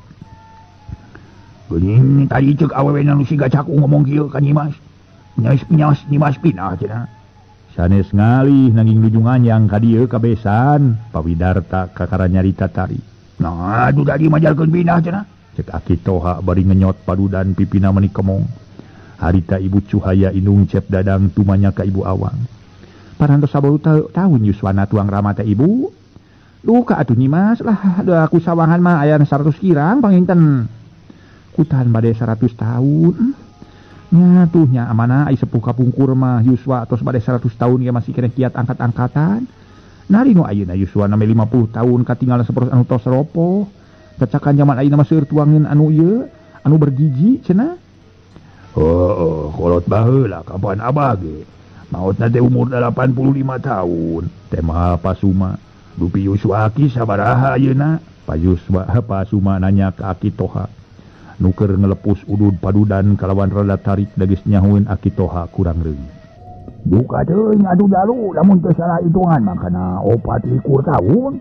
Geuning tadi cek awewena nu siga caku ngomong kieu ka Nyimas. Nyimas Nyimas pinah cenah. Sanes ngalih nanging nuju nganyang ka dieu kabesan. Pawidarta kakara nyarita tarik. Nah, aduh tadi majarkeun pindah cenah. Cek Aki Toha bari ngenyot padudan pipina meuni kemong. Harita Ibu Cuhaya indung Cep Dadang tumanya ka Ibu Awang. Parantos sabaru tahun yuswana tuang rama teh Ibu. Duka atuh Nyimas lah da ku sawangan mah aya 100 kirang panginten. Kutahan bade 100 tahun. Nya tuh nya amanah ai sepuh kapungkur mah yuswa atos bade 100 tahun ge masih keneh kiat angkat-angkatan. Nari nu ayeuna yuswa name 50 tahun katinggalan sapertos anu tos ropoh. Cacakan jaman ayeuna mah seueur tuangeun anu ieu anu bergiji cenah. Oh, kolot baheula kapan abah ge. Maotna teh umur 85 tahun. Tema Pasuma. Dupi yuswa aki sabaraha ayeuna? Payuswa Pasuma nanya ka Aki Toha. Nu keur ngelepus udud padudan kalawan rada tarik dagis nyahueun Aki Toha kurang leuwih. Duka teuing atuh jalu lamun teu salah hitungan mah kana 24 tahun.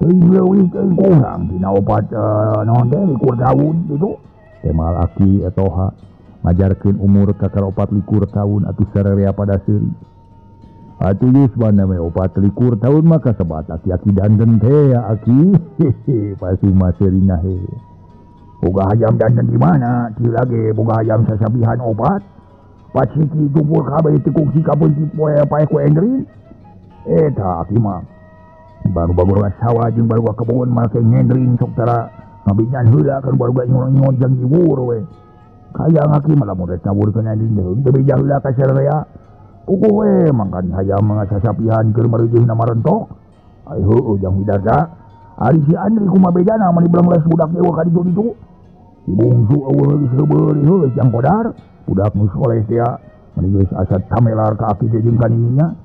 Teuing leuwih teuing kurang dina opat naon teh likur tahun kitu. Temal Aki Toha ngajarkeun umur kakara 24 tahun atuh sararea pada seuri. Atuh yuswana we 24 tahun maka sebat aki-aki dandan teh ya aki. Hehe Pasuma seurina he. Boga hayam dandan di mana? Ti lage boga hayam sasabihan opat. Paciki tumpul kabeh teu kungsi kabeunti poe pae ku Endrin. Eta aki mah baru baru sawah jeung baru kebon make ngendrin sok tara ngabinyan heula kan baru ingon-ingon jeung jibur we. Kaya aki mah lamun rek ngawurkeun endrin deui teu beja heula ka sararea. Puguh we mangkan hayam mah sasapihan keur mareujeuhna marentok. Ai heueuh jang Widarta. Ari si Andri kumaha bejana mani belengles budak dewa ka ditu ditu. Si bungsu eueuh geus reubeul heueuh jang Kodar. Budak nu soleh teh mani geus asa tamelar ka aki teh jeung kanininya.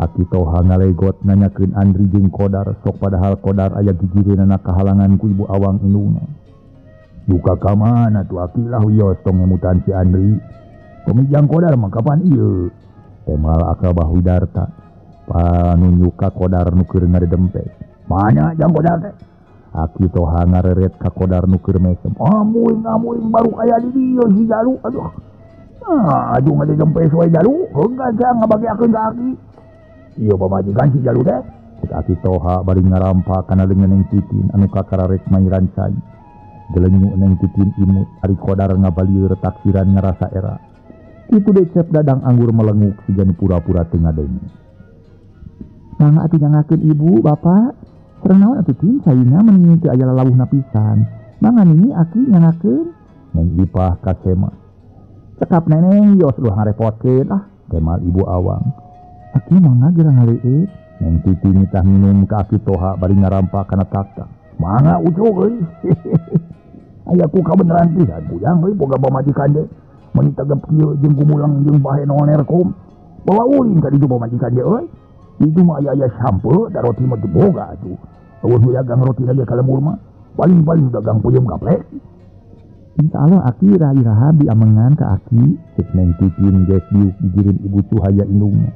Aki Toha ngalegot nanyakeun Andri jeung Kodar sok padahal Kodar aya gigireunana kahalangan ku Ibu Awang indungna. Duka ka mana tuh aki lah wios tong ngemutan si Andri. Pemijang Kodar mah kapan ieu? Temal Akabah Widarta panunjuk ka Kodar nu keur ngadedempes. Mana jang Kodar teh? Aki Toha ngareret ka Kodar nu keur mesem. Amuing amuing baru aya di dieu si Jalu aduh. Ah, aduh ngadedempes wae Jalu, heungkeun teh ngabagiakeun ka aki. Ieu pamajikan si Jalu teh. Cek Aki Toha bari ngarampa kana leungeun Neng Titin anu kakararek mairan cai. Gelenyu Neng Titin imut ari Kodar ngabalieur taksiran ngarasa era. Kitu deui Cep Dadang anggur melenguk siga nu pura-pura teu ngadenge. Mangga atuh nyangakeun ibu bapak. Sareng naon atuh tin caina meni teu aya lalawuhna pisan. Mangga nini aki nyangakeun. Neng Ipah ka Sema. Cekap neneng yos luah ngarepotkeun ah temal Ibu Awang. Aki mangga geura ngaleueut. Neng Titi nitah minum ka Aki Toha bari ngarampa kana takta. Mangga ucuk euy. Aya ku kabeneran pisan bujang euy boga pamajikan teh. Meni tegep kieu jeung gumulang jeung bahe nonerkom. Bawa ulin ka ditu pamajikan teh euy. Itu mah aya-aya sampe da roti mah teu boga atuh. Eueuh nu dagang roti lagi ka lembur mah. Paling-paling dagang peuyeum gaplek. Insyaallah aki iraha diamengan ka aki. Cek Neng Titin geus diuk digirin Ibu Cuhaya indungna.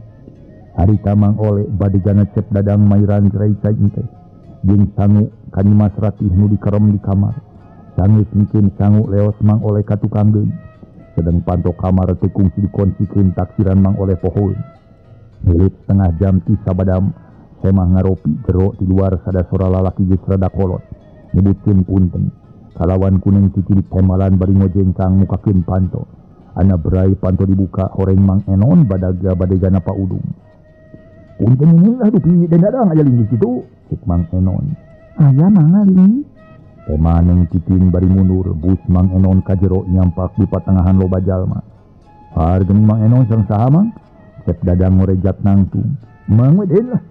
Harita Mang Oleh badegana Cep Dadang mairan cerai cai teh. Jeung sangu ka Nyimas Ratih nu dikerem di kamar. Sanggeus mikeun sangu leos Mang Oleh ka tukang deui. Sedeng panto kamar teu kungsi dikoncikeun taksiran Mang Oleh pohoeun. Milit setengah jam ti sabadam semah ngaropi jero di luar sada sora lalaki geus rada kolot. Nyebutkeun punten. Kalawan kuning Titi ditemalan bari ngojengkang mukakeun panto. Ana berai panto dibuka horeng Mang Enon badaga badegana Pa Udung. Punten ini lah dupi den dadang aya linggih kitu cek Mang Enon. Aya mangga linggih. Tema Neng Titin bari mundur bus Mang Enon ka jero nyampak di patengahan loba jalma. Hargeung Mang Enon sareng saha Mang? Cep Dadang ngorejat nangtung. Mang we deun lah.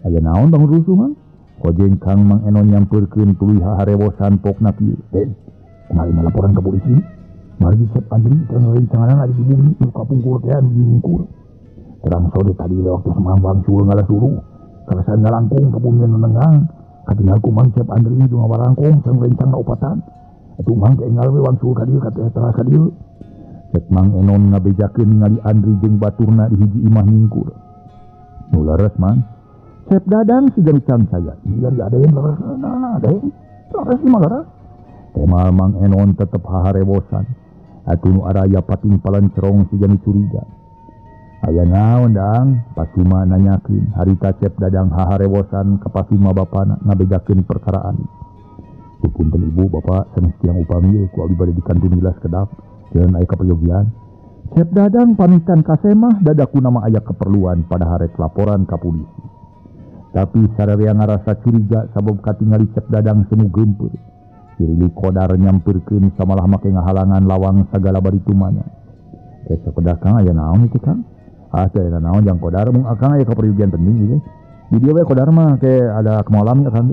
Aya naon bangun rusuh Mang? Kojengkang Mang Enon nyampeurkeun tuluy haharewosan pokna kieu. Den, kumaha laporan ka polisi? Margi Cep Andri sareng rencangan ari di bumi nu kapungkur teh anu nyingkur. Terang sore tadi waktu semang wangsul ngalah suruh. Kalasan ngalangkung ka bumi nu nengang. Katinggal ku Mang Cep Andri jeung ngawarangkung sareng rencang opatan. Atuh Mang teh enggal we wangsul ka dieu ka teh teras ka dieu. Cek Mang Enon ngabejakeun ningali Andri jeung baturna di hiji imah nyingkur. Nu leres Mang. Cep Dadang siga nu cangcaya. Ieu diadeun leres nah deun. Leres mah leres. Temal Mang Enon tetep haharewosan. Atuh nu araya patingpalan cerong siga nu curiga. Aya naon Dang? Pasuma nanyakeun. Harita Cep Dadang haharewosan ka Pasuma bapana ngabejakeun perkaraan. Punten ibu bapak sanes tiang upami ku abdi bade dikantun gelas kedap. Jalan aya kaperyogian. Cep Dadang pamitan ka Semah dadaku nama aya keperluan pada harek laporan ka polisi. Tapi sararea ngarasa curiga sabab katingali Cep Dadang semu geumpeur. Sirili Kodar nyampeurkeun samalah make ngahalangan lawang sagala bari tumanya. Cep Dadang aya naon itu Kang? Ah teu aya naon jang Kodar mung akang aya kaperyogian penting ieu. Di dieu we Kodar mah ke ada kemalam ya Kang.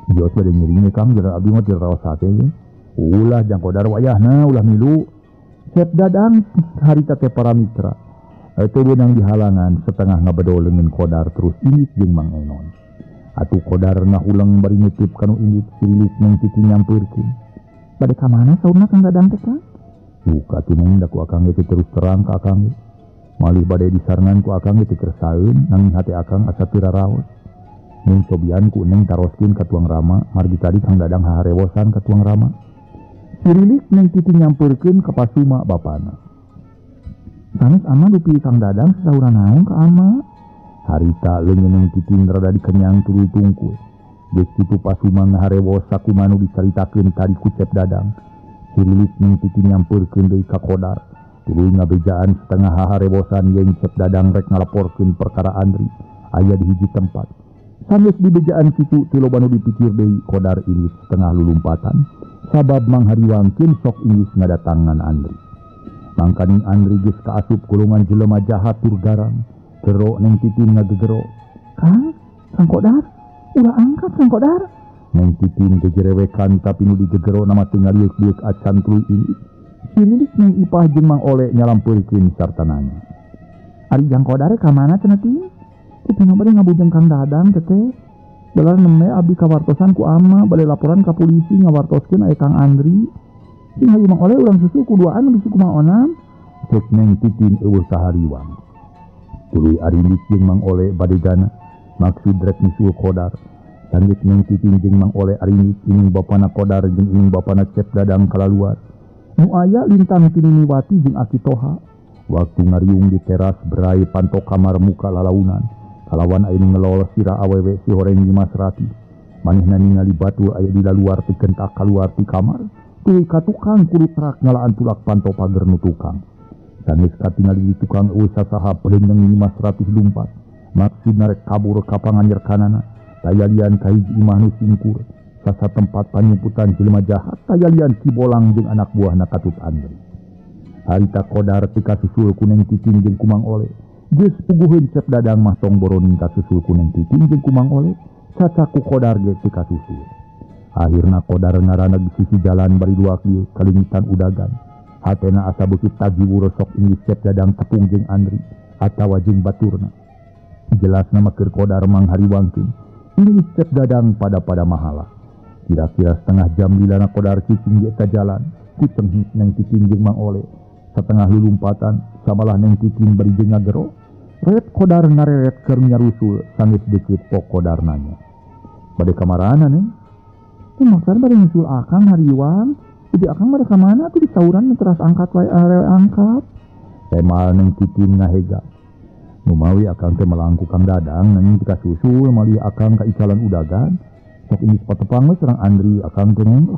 Dios bade ngiring Kang jeung abdi mah teu raos sate ieu. Ulah jang Kodar wayahna ulah milu. Cep Dadang harita teh para mitra. Teu beunang dihalangan setengah ngabedol leungeun Kodar terus indit jeung Mang Enon. Atuh Kodar ngahuleng bari nitip kanu indit sirilik Neng Titin nyampeurkeun. Bade ka mana saurna Kang Dadang teh Kang? Duka tuh Neng da ku akang ge terus terang ka akang ge. Malih bade disarengan ku akang ge teu kersaeun nanging hate akang asa teu raraos. Neng cobian ku Neng taroskeun ka tuang Rama, margi tadi Kang Dadang haharewosan ka tuang Rama. Sirilik Neng Titin nyampeurkeun ka Pasuma bapana. Sanes ama dupi Kang Dadang sasauran naon ka ama? Harita leungeun Neng Titin rada dikenyang tuluy tungkul. Geus kitu Pasuma ngaharewos sakumaha nu dicaritakeun tadi ku Cep Dadang. Sirilik Neng Titin nyampeurkeun deui ka Kodar. Tuluy ngabejaan setengah haharewosan jeung Cep Dadang rek ngalaporkeun perkara Andri aya di hiji tempat. Sanes dibejaan kitu teu loba nu dipikir deui Kodar ini setengah lulumpatan sabab manghariwangkeun sok inggis ngadatangan Andri. Mangkaning Andri geus kaasup golongan jelema jahat tur garang. Gero Neng Titin ngagegero. Kang, Kang Kodar, ulah angkat Kang Kodar. Neng Titin gegerewekan tapi nu digegero nama teu ngaliuk-liuk acan tuluy ini. Sinilik Neng Ipah jeung Mang Ole nyalampeurkeun sarta nanya. Ari Jang Kodar ka mana cenah Tin? Kuping bade ngabujeng Kang Dadang teteh. Dalar neme abdi kawartosan ku ama bade laporan ka polisi ngawartoskeun aya Kang Andri. Sing hayu Mang Ole urang susu ku duaan bisi kumaha onam. Cek Neng Titin eueuh sahariwang. Tuluy arilik jeung Mang Ole bade gana maksud rek nyusul Kodar. Sanggeus Neng Titin jeung Mang Ole arilik ining bapana Kodar jeung ining bapana Cep Dadang kalaluar. Nu aya lintang Tininiwati jeung Aki Toha. Waktu ngariung di teras berai panto kamar muka lalaunan. Kalawan aya nu ngelol sira awewe si horeng Nyimas Ratih. Manehna ningali batur aya di laluar ti gentak kaluar ti kamar. Tuluy ka tukang kudu trak ngalaan tulak panto pager nu tukang. Sanes katingali di tukang eueuh sasaha peleunyeung Nyimas Ratih lumpat. Maksudna rek kabur ka panganyerkanana. Tayalian ka hiji imah nu singkur. Sasa tempat panyumputan jelema jahat tayalian Ki Bolang jeung anak buahna katut Andri. Harita Kodar teu kasusul ku Neng Titin jeung ku Mang Ole. Geus puguheun Cep Dadang mah tong boroning kasusul ku Neng Titin jeung ku Mang Ole, caca ku Kodar ge teu kasusul. Akhirna Kodar ngaranag di sisi jalan bari dua kieu kalingitan udagan. Hatena asa beuki tagiwur sok inggis Cep Dadang tepung jeung Andri atawa jeung baturna. Jelasna mah keur Kodar manghariwangkeun. Inggis Cep Dadang pada-pada mahala. Kira-kira setengah jam lilana Kodar cicing di eta jalan, ku tenghis Neng Titin jeung Mang Ole. Setengah lulumpatan, samalah Neng Titin bari jeung ngagero. Ret Kodar ngareret keur nyarusul, sanggeus deukeut pok Kodar nanya. Bade kamarana Neng? Teu maksad bade nyusul akang hariwang. Jadi akang bade ka mana atuh disauran teras angkat wae arewe angkat. Temal Neng Titin ngahega. Numawi akang teh melangku Kang Dadang nanging teu kasusul malih akang ka icalan udagan. Sok ini patepang we serang Andri akang teh Neng.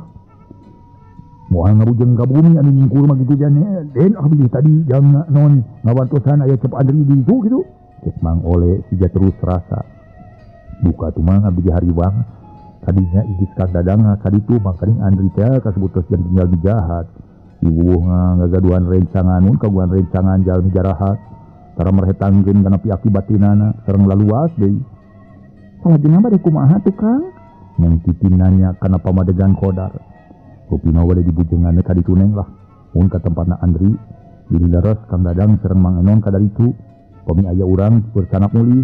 Moal ngabujeng ka bumi anu nyingkur mah kitu jane. Den ah bilih tadi jang non ngawantosan aya Cep Andri di ditu kitu. Cek Mang Ole siga terus rasa. Duka tuh mang abdi hariwang. Tadinya inggis Kang Dadang kaditu mangkaning Andri teh kasebut tos jang tinggal di jahat. Iwuh ngagaduhan rencangan mun kaguhan rencangan jalmi jarahat. Tara merhetangkeun kana piakibatinana sareng laluas deui. Salajengna bade kumaha tuh Kang? Neng Titin nanya kana pamadegan Kodar. Rupina bade dibujengan ka ditu Neng lah. Mun ka tempatna Andri, bilih leres Kang Dadang sareng Mang Enon ka daritu. Pami aya urang bercanak mulih,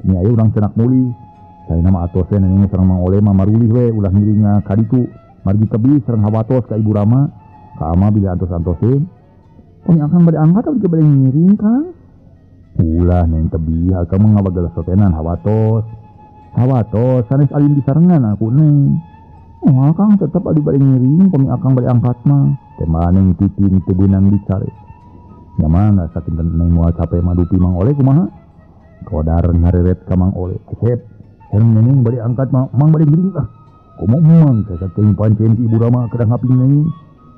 ini aya urang cenak mulih. Saena mah atos we Neng sareng Mang Ole mah marulih we ulah ngiring ka ditu. Margi tebih sareng hawatos ka Ibu Rama. Ka ama bilih antos-antoseun. Pami akang bade angkat abdi bade ngiring Kang? Ulah Neng tebih, akang mah ngabagel sotenan hawatos. Hawatos sanes alim disarengan aku Neng. Oh akang tetep abdi bade ngiring pami akang bade angkat mah. Tema Neng Titin teu beunang dicare. Nya mah sakinten Neng moal capek mah dupi Mang Ole kumaha? Kodar ngareret ka Mang Ole. Cep, sareng Neng bade angkat mah Mang bade ngiring ah. Komo Mang saking pancen Ibu Rama kedah ngaping Neng.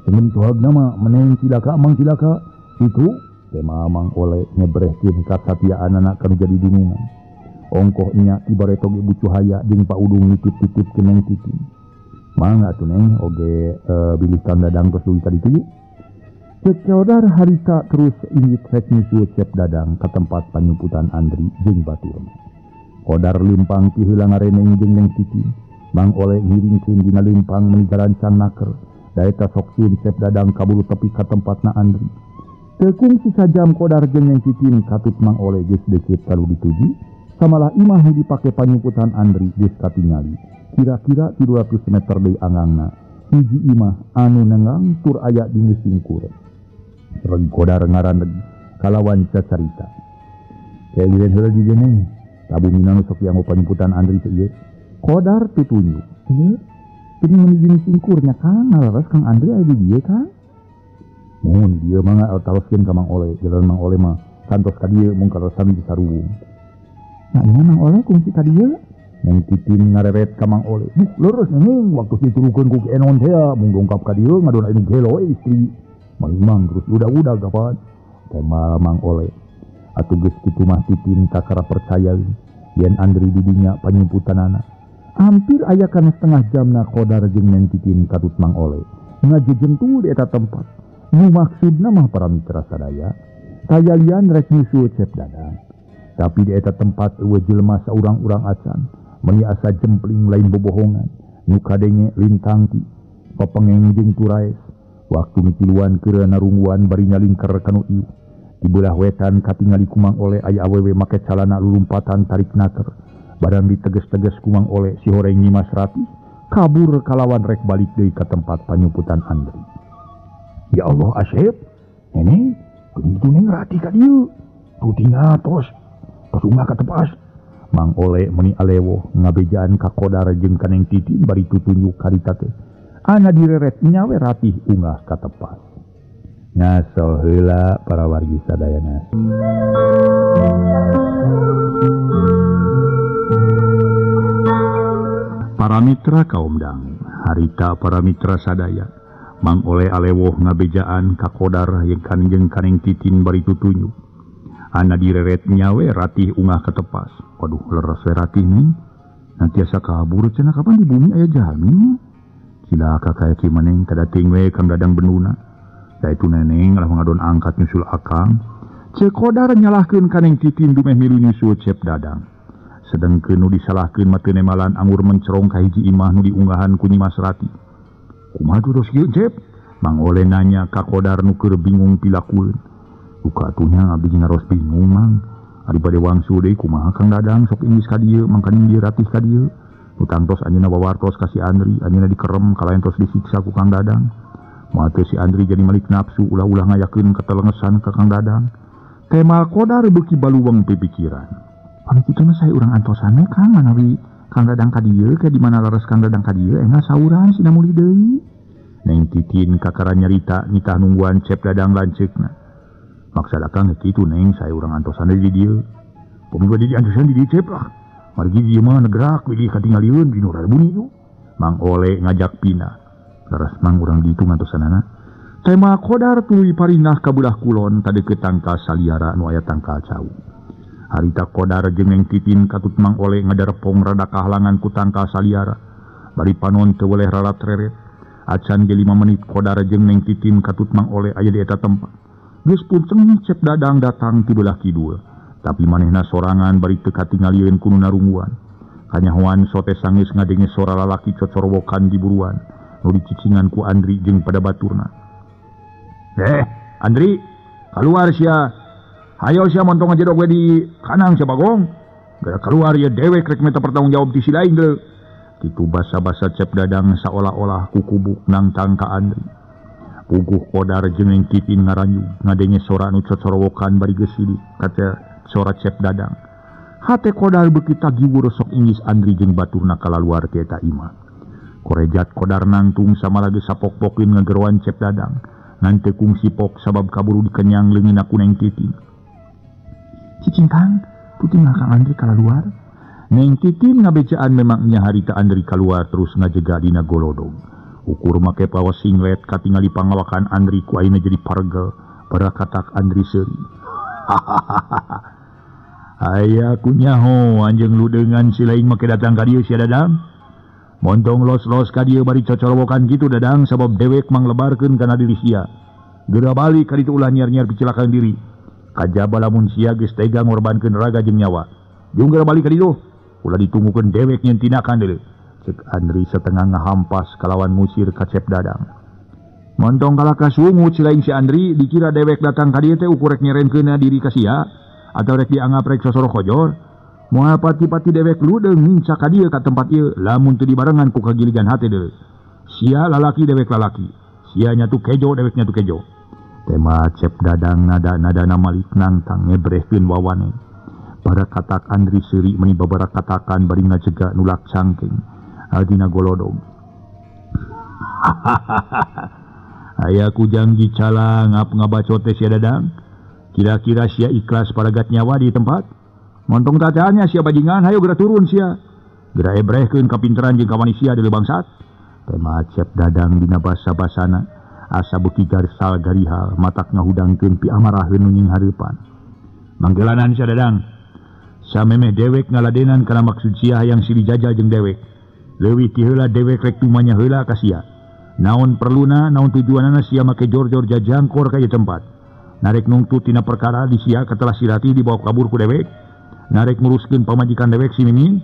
Semen tuhagna mah meneng cilaka Mang cilaka. Kitu tema Mang Ole nyebrehkeun kasatiaanana kana jadi dunungan. Ongkoh nya ibareto ge Ibu Cuhaya jeung Pak Udung nitip-titip ke Neng Titin. Mangga atuh Neng oge bilih Kang Dadang tos dugi ka ditu. Cek Kodar harita terus inggit rek nyusul Cep Dadang ka tempat panyumputan Andri jeung baturna. Kodar lempang ti heula ngareneng jeung Neng Titin. Mang Ole ngiringkeun dina lempang meuni garancang naker. Daeta sok sieun Cep Dadang kaburu tepi ka tempatna Andri. Teu kungsi sajam Kodar jeung Neng Titin katut Mang Ole geus deukeut ka nu dituju. Samalah imah nu dipake panyumputan Andri geus katingali. Kira-kira 300 meter deui angangna. Hiji imah anu nenggang tur aya di singkur. Reg Kodar ngaraneg kalawan cacarita. Keliren heula di dieu tabumina nu sok dianggo panyumputan Andri teh ieu. Kodar tutunjuk. Ieu teu meuni singkurnya Kang, ngaleres Kang Andri aya di dieu Kang. Mun dieu mah taroskeun ka Mang Oleh, jalan Mang Oleh mah kantos ka dieu mung kaleresan di saruwung. Nah, nya Mang Oleh kungsi ka dieu. Neng Titin ngareret ka Mang Oleh. Duh, leres neng waktu diturukeun ku Ki Enon teh mung dongkap ka dieu ngadon anu gelo we istri. Mang terus udah-udah kapan. Tema Mang Oleh. Atuh geus kitu mah Titin kakara percaya yen Andri di dinya panyumputanana. Hampir aya kana setengah jamna Kodar jeung Neng Titin katut Mang Oleh. Ngajejentul di eta tempat. Nu maksudna mah para mitra sadaya, kayalian rek nyusul Cep Dadang. Tapi di eta tempat eueuh jelema saurang-urang acan, meuni asa jempling lain bobohongan, nu kadenge lintang ti papengeng jeung turaes. Waktu mitiluan keur narungguan bari nyalingker kanu ieu. Di beulah wetan katingali ku Mang Oleh aya awewe make calana lulumpatan tarik naker. Barang diteges-teges ku Mang Oleh si horeng Nyimas Ratih kabur kalawan rek balik deui ka tempat panyumputan Andri. Ya Allah Asep, nenek, geuning kitu neng Ratih ka dieu. Tutinga tos, tos unggah ka tepas. Mang Oleh meuni alewoh ngabejaan ka Kodar jeung ka Neng Titin bari tutunjuk karita teh. Ana direret nyawe Ratih unggah ka tepas. Ngaso heula para wargi sadayana. Para mitra kaum dang, harita para mitra sadaya. Mang Oleh alewoh ngabejaan ka Kodar jeung ka Neng Titin bari tutunjuk. Ana direret nyawe Ratih ungah ka tepas. Waduh, leres we Ratih nih. Nanti asa kabur cenah kapan di bumi aya jalmi. Cilaka kaya kieu maneng kadating we Kang Dadang benduna. Da itu neneng lah ngadon angkat nyusul akang. Ceu Kodar nyalahkeun ka Neng Titin dumeh milu nyusul Cep Dadang. Sedengkeun nu disalahkeun mah teu nemalan anggur mencerong ka hiji imah nu diunggahan ku Nyimas Ratih. Kumaha terus kieu Cep? Mang Oleh nanya ka Kodar nu keur bingung pilakueun. Duka atuh nya abdi ngaros bingung Mang. Ari bade wangsul deui kumaha Kang Dadang sok inggis ka dieu mangkaning ieu Ratih ka dieu. Nu tangtos anjeunna wawartos ka si Andri, anjeunna dikerem kalayan tos disiksa ku Kang Dadang. Moal teu si Andri jadi malik nafsu ulah-ulah ngayakeun katelengesan ka Kang Dadang. Tema Kodar beuki baluweng pipikiran. Pami kitu mah sae urang antosan we Kang manawi Kang Dadang ka dieu ke di mana leres Kang Dadang ka dieu enggal sauran sina mulih deui. Neng Titin kakara nyarita nitah nungguan Cep Dadang lanceukna. Maksada Kang kitu Neng sae urang antosan di dieu. Pami bade diantosan di dieu Cep lah. Margi dieu mah negerak wilih katingalieun di nu bunyi nu. Mang Oleh ngajak pindah. Leres Mang urang ditu ngantosanana. Tema Kodar tuluy parinah ka belah kulon tadeukeut tangkal saliara nu aya tangkal cau. Harita Kodar jeung Neng Titin katut Mang Oleh ngadarepong rada kahalangan ku tangkal saliara. Bari panon teu weleh ralat reret. Acan ge 5 menit Kodar jeung Neng Titin katut Mang Oleh aya di eta tempat. Geus punceng Cep Dadang datang ti belah kidul. Tapi manehna sorangan bari teu katingalieun ku nu narungguan. Kanyahoan sote sanggeus ngadenge sora lalaki cocorowokan di buruan. Nu dicicingan ku Andri jeung pada baturna. Andri, keluar sia. Hayo sia montong aja dog we di kanang sia Bagong. Gara keluar ya dewek rek minta pertanggung jawab ti si lain geuleuh. Kitu basa-basa Cep Dadang saolah-olah kukubuk nangtang ka Andri. Puguh Kodar jeung Neng Titin ngaranyu ngadenge sora nu cocorowokan bari geus sidik kaca sora Cep Dadang. Hate Kodar beuki tagiwur sok inggis Andri jeung baturna kalaluar ti eta imah. Korejat Kodar nangtung samala geus sapok-pokeun ngageroan Cep Dadang. Ngan teu kungsi pok sabab kaburu dikenyang leungeunna ku Neng Titin. Cicing Kang, puting Kang Andri kalaluar. Neng Titin ngabejaan memang nya harita Andri kaluar terus ngajega dina golodog. Ukur make pawas singlet katingali pangawakan Andri ku ayeuna jadi pargel barakatak Andri seuri. Aya ku nyaho anjeung ludeungan si lain make datang ka dieu sia Dadang. Montong los-los ka dieu bari cocorowokan kitu Dadang sabab dewek manglebarkeun kana diri sia. Geura balik ka ditu ulah nyiar-nyiar picilakaeun diri. Kajaba lamun sia geus tega ngorbankeun raga jeung nyawa. Jeung geura balik ka ditu ulah ditunggukeun dewek nyeun tindakan deuleu. Cek Andri setengah ngahampas kalawan ngusir ka Cep Dadang. Montong kalah ka sungut si lain si Andri dikira dewek datang ka dieu teh ukur rek nyerenkeunna diri ka sia atau rek dianggap rek sosoro kojor. Moal pati-pati dewek ludeung nincak ka dieu ka tempat ieu lamun teu dibarengan ku kagiligan hate deuleu. Sia lalaki dewek lalaki. Sia nyatu kejo dewek nyatu kejo. Tema Cep Dadang nada-nadana malik nangtang ngebrehkeun wawane. Para katak Andri seuri meni babara katakan bari ngajega nulak cangking. Adina golodog. Aya kujang gicala ngap ngabacot teh sia Dadang. Kira-kira sia ikhlas paragat nyawa di tempat? Montong tacanya sia bajingan, hayo geura turun sia. Geura ebrehkeun kapinteran jeung kawani sia deuleu bangsat. Tema Cep Dadang dina basa-basana asa beuki garsal garihal matak ngahudangkeun piamaraheun nu nying hareupan. Manggelanan sia Dadang. Samemeh dewek ngaladenan kana maksud sia hayang silih jajal jeung dewek. Leuwih ti heula dewek rek tumanya heula ka sia. Naon perluna, naon tujuanana sia make jor-jor jajangkor ka ieu tempat. Narek nungtut tina perkara di sia katelah si Ratih dibawa kabur ku dewek. Narek nguruskeun pamajikan dewek si Mimin.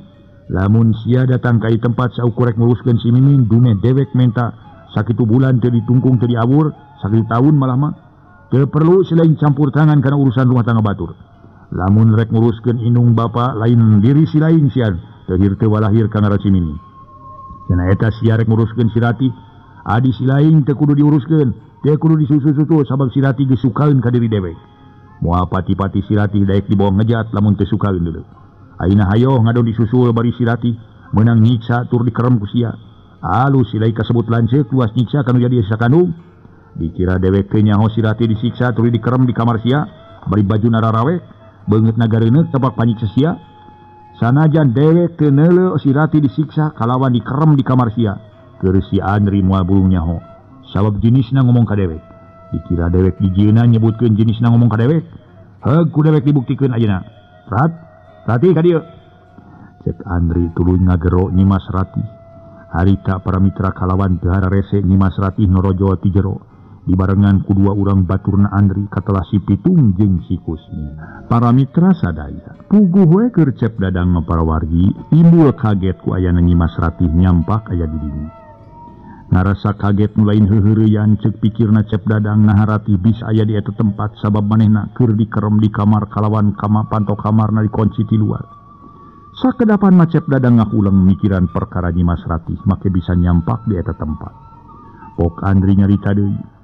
Lamun sia datang ka ieu tempat saukur rek nguruskeun si Mimin, dumeh dewek menta sakitu bulan teu ditungkung teu diawur, sakitu taun malah mah. Teu perlu selain campur tangan kana urusan rumah tangga batur. Lamun rek nguruskeun indung bapa lain diri si lain sian, teu hir teu walahir ka ngaran si Mimin. Cenah eta sia rek nguruskeun si Ratih, adi si lain teu kudu diuruskeun. Teu kudu disusu-susu sabab si Ratih geus sukaeun ka diri dewek. Moal pati-pati si Ratih daek dibawa ngejat lamun teu sukaeun deuleu. Ayeuna hayoh ngadon disusul bari si Ratih meunang nyiksa tur dikerem ku sia. Alus si lain kasebut lanceuk luas nyiksa kanu jadi sakandung. Dikira dewek teu nyaho si Ratih disiksa tur dikerem di kamar sia bari bajuna rarawek beungeutna gareuneuk tepak panyiksa sia. Sanajan dewek teu neuleu si Ratih disiksa kalawan dikerem di kamar sia. Keur si Andri moal bulung nyaho. Sabab jenisna ngomong ka dewek. Dikira dewek dijieuna nyebutkeun jenisna ngomong ka dewek. Heug ku dewek dibuktikeun ayeuna. Rat, Ratih ka dieu. Cek Andri tuluy ngagero Nyimas Ratih. Harita para mitra kalawan teu hararese Nyimas Ratih norojol ti jero. Dibarengan ku dua urang baturna Andri katelah si Pitung jeung si Kusmi. Para mitra sadaya, puguh we keur Cep Dadang mah para wargi timbul kaget ku ayana Nyimas Ratih nyampak aya di dinya. Ngarasa kaget nu lain heuheureyan ceuk pikirna Cep Dadang naha Ratih bisa aya di eta tempat sabab manehna keur dikerem di kamar kalawan kama panto kamarna dikunci ti luar. Sakedapan mah Cep Dadang ngakuleng mikiran perkara Nyimas Ratih make bisa nyampak di eta tempat. Pok Andri nyarita deui.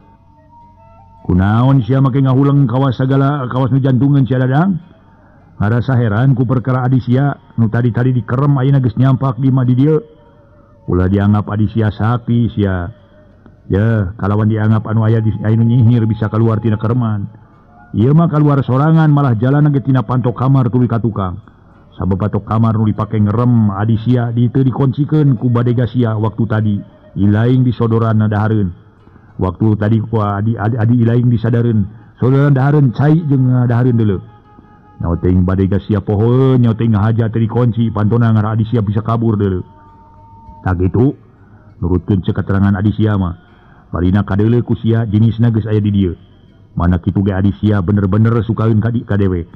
Kunaon sia make ngahuleng kawas sagala kawas nu jantungeun sia Dadang? Ngarasa heran ku perkara adi sia nu tadi-tadi dikerem ayeuna geus nyampak di mah di dieu. Ulah dianggap adi sia sapi sia. Ya, kalawan dianggap anu aya di anu nyihir bisa keluar tina kereman. Ieu mah keluar sorangan malah jalan ge tina panto kamar tuluy ka tukang. Sabab panto kamar nu dipake ngerem adi sia di teu dikuncikeun ku badega sia waktu tadi. Ilaing disodoran dahareun. Waktu tadi ku adi adi ilaing disadareun. Sodoran dahareun cai jeung dahareun deuleu. Nyaho teuing badega sia pohoeun, nyaho teuing ngahaja teu dikunci pantona ngara adi sia bisa kabur deuleu. Tak gitu, nurutkeun ceuk katerangan adi sia mah. Barina kadeuleu ku sia jenisna geus aya di dieu. Mana kitu ge adi sia bener-bener sukaeun ka di ka dewek.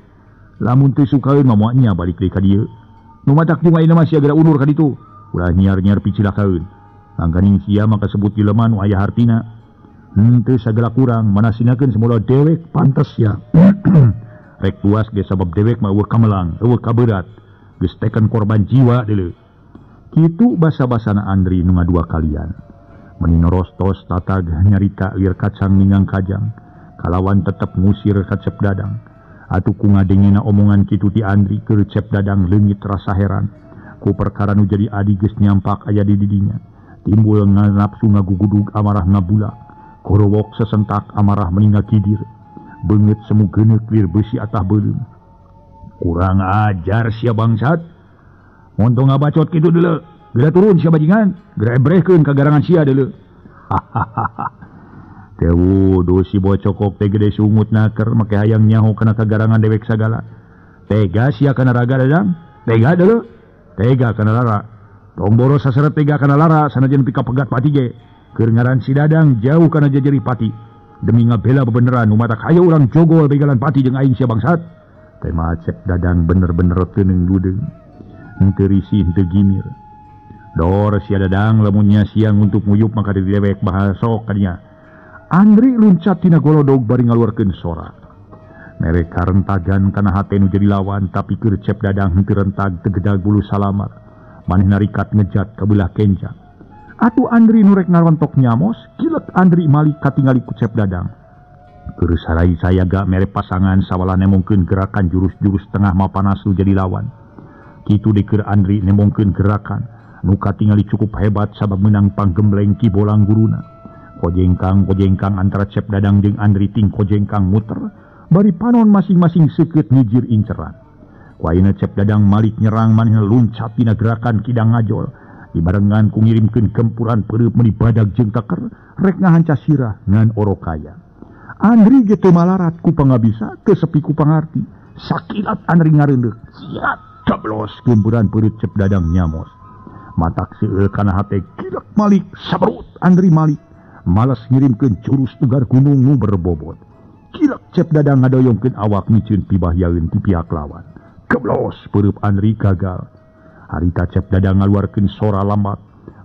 Lamun teu sukaeun mah moal nya balik deui ka dieu. Nu matak jeung ayeuna mah sia geura undur ka ditu. Ulah nyiar-nyiar picilakaeun. Mangkaning sia mah kasebut jelema nu aya hartina. Henteu sagala kurang, mana sinakeun semula dewek pantes sia. Rek puas ge sabab dewek mah eueuh kamelang, eueuh kaberat. Geus teken korban jiwa deuleu. Kitu basa-basana Andri nu ngadua kalian. Meni norostos tatag nyarita lir kacang ningang kajang. Kalawan tetep ngusir ka Cep Dadang. Atuh ku ngadengena omongan kitu ti Andri keur Cep Dadang leungit rasa heran. Ku perkara nu jadi adi geus nyampak aya di didinya. Timbul nafsu ngagugudug amarah ngabulak. Korowok sesentak amarah meninggal kidir. Beungeut semu geuneuk lir beusi atah beuleum. Kurang ajar sia bangsat. Montong ngabacot kitu deuleu. Geura turun sia bajingan, geura ebrehkeun ka garangan sia deuleu. Hahaha. Teu wuduh si bocokok teh gede sungut naker make hayang nyaho kana kagarangan dewek sagala. Tega sia kana raga Dadang, tega deuleu. Tega kana lara. Tong boros saseret tega kana lara sanajan pika pegat pati ge. Keur ngaran si Dadang jauh kana jejeri pati. Demi ngabela bebeneran nu matak hayo urang jogol begalan pati jeung aing sia bangsat. Tema Cep Dadang bener-bener teuneung ludeung. Henteu risih henteu gimir. Dor sia Dadang lamunnya siang untuk nguyup maka di dewek bahasok kadinya. Andri luncat tina golodog bari ngaluarkeun sora. Mere karentagan kana hate nu jadi lawan tapi keur Cep Dadang henteu rentag teu gedag bulu salamar. Manehna rikat ngejat ka beulah kenca. Atuh Andri nu rek ngarontok nyamos, kilek Andri malik katingali ku Cep Dadang. Keur sarai sayaga mere pasangan sawala nemongkeun gerakan jurus-jurus tengah mapanas nu jadi lawan. Kitu deui keur Andri nemongkeun gerakan nu katingali cukup hebat sabab meunang panggembleng Ki Bolang guruna. Kojengkang-kojengkang antara Cep Dadang jeung Andri ting kojengkang muter. Bari panon masing-masing seukeut ngijir inceran. Ku ayeuna Cep Dadang malik nyerang manehna luncat dina gerakan kidang ngajol. Dibarengan ku ngirimkeun gempuran peureub meuni badag jeung keker rek ngahanca sirah ngan orokaya. Andri ge teu malarat ku pangabisa teu sepi ku pangarti. Sakilat Andri ngareundeuk. Siat coblos gempuran peureub Cep Dadang nyamos. Matak seueul kana hate kilek malik sabrut Andri malik. Malas ngirimkeun jurus tugar gunung nu berbobot. Kilek Cep Dadang ngadoyongkeun awak miceun pibahyaeun ti pihak lawan. Keblos peureub Andri gagal. Harita Cep Dadang ngaluarkeun sora lambat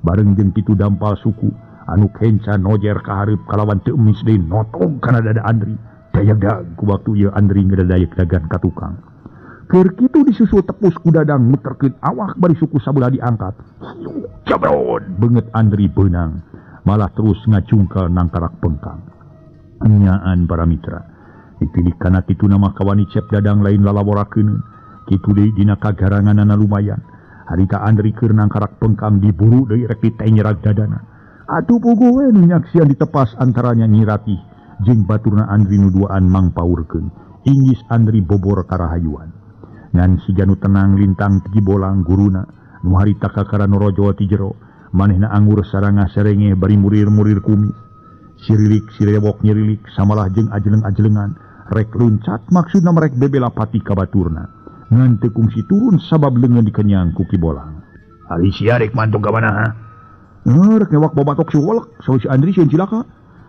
bareng jeung kitu dampal suku anu kenca nojer ka hareup kalawan teu emis deui notong kana dada Andri. Dayagdag ku waktu ieu Andri ngedadayeg-dagan ka tukang. Keur kitu disusul tepus ku Dadang muterkeun awak bari suku sabelah diangkat. Jabrod beungeut Andri beunang malah terus ngacungkal nangkarak pengkang. Nyaan para mitra. Ditilik kana kitu nama kawani Cep Dadang lain lalaworakeun. Kitu deui dina kagaranganana lumayan. Harita Andri keur nangkarak pengkang diburu deui rek ditenyerak dadana. Atuh puguh we nu nyaksian ditepas antaranya Nyi Ratih jeung baturna Andri nu duaan mangpaurkeun. Inggis Andri bobor karahayuan. Ngan siga nu tenang lintang ti Bolang guruna nu harita kakara norojol ti jero. Manehna anggur saranga serenge bari murir-murir kumis. Sirilik sirewok nyirilik samalah jeung ajeleng-ajelengan rek luncat maksudna merek bebela pati ka baturna. Ngan teu kungsi turun sabab leungeun dikenyang ku Ki Bolang. Ari sia rek mantung ka mana ha? Rek ngewak bobatok si wolek saur si Andri sieun cilaka.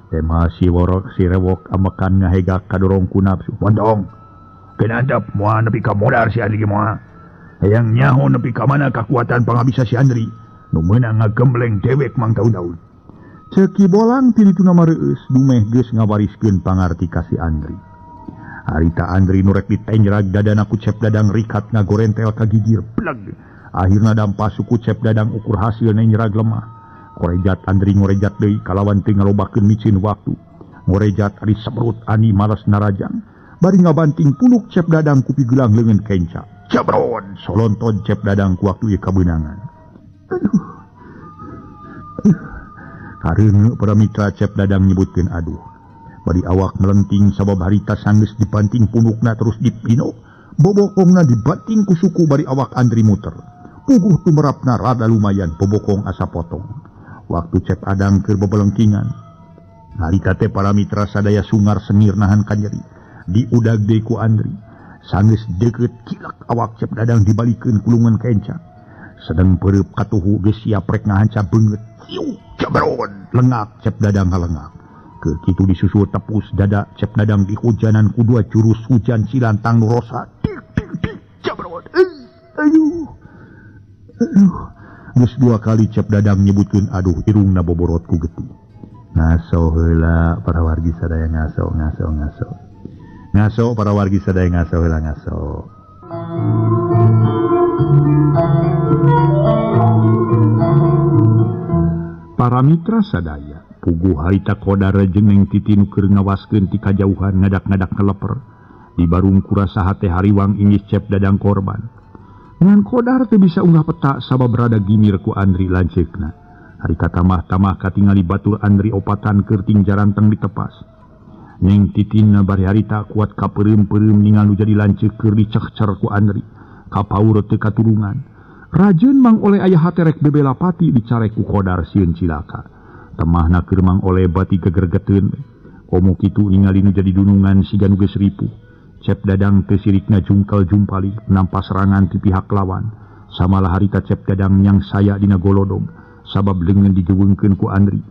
Tema si worok si rewok amekan ngahegak kadorong ku nafsu. Montong. Keun antep moal nepi ka modar si Andri ge moal. Hayang nyaho nepi ka mana kakuatan pangabisa si Andri. Nu meunang ngagembleng dewek mang taun-taun. Ceuk Ki Bolang ti dituna mareueus dumeh geus ngawariskeun pangarti ka si Andri. Harita Andri nu rek ditenjrag dadana ku Cep Dadang rikat ngagorentel ka gigir bleg. Akhirna dampa suku Cep Dadang ukur hasil nenjrag lemah. Korejat Andri ngorejat deui kalawan teu ngalobakeun micin waktu. Ngorejat ari sebrut ani malas narajang. Bari ngabanting punuk Cep Dadang ku pigelang leungeun kenca. Jabrod solonton Cep Dadang ku waktu ieu kabeunangan. Aduh. Kareuneu para mitra Cep Dadang nyebutkeun aduh. Bari awak melenting sabab harita sanggeus dibanting punukna terus dipino. Bobokongna dibanting ku suku bari awak Andri muter. Puguh tumerapna rada lumayan bobokong asa potong. Waktu Cep Adang keur bebelengkingan. Harita teh para mitra sadaya sungar sengir nahan kanyeri. Diudag deui ku Andri. Sanggeus deukeut kilek awak Cep Dadang dibalikeun kulungan kenca. Sedeng peureub katuhu geus siap rek ngahanca beungeut. Hiu jabrod lengak Cep Dadang ngalengak. Keur kitu disusul tepus dada Cep Dadang dihujanan ku dua jurus hujan silantang nu rosa. Tik tik tik jabrod. Aduh. Aduh. Geus dua kali Cep Dadang nyebutkeun aduh irungna boborot ku getih. Ngaso heula para wargi sadaya ngaso ngaso ngaso. Ngaso para wargi sadaya ngaso heula ngaso. Para mitra sadaya, puguh harita Kodar jeung Neng Titi nu keur ngawaskeun ti kajauhan ngadak-ngadak ngeleper. Di barung kurasa hate hariwang inggis Cep Dadang korban. Ngan Kodar teu bisa unggah peta sabab rada gimir ku Andri lanceukna. Harita tamah-tamah katingali batur Andri opatan keur tingjaranteng ditepas. Neng Titina bari harita kuat kapeureum-peureum ningal nu jadi lanceuk keur dicehcer ku Andri. Kapaur teu katurungan. Rajeun Mang Oleh aya hate rek bebela pati dicarek ku Kodar sieun cilaka. Temahna keur Mang Oleh bati gegergeteun. Komo kitu ningali nu jadi dunungan siga nu geus ripuh. Cep Dadang teu sirikna jungkel jumpali nampa serangan ti pihak lawan. Samalah harita Cep Dadang yang saya dina golodog sabab leungeun digeuweungkeun ku Andri.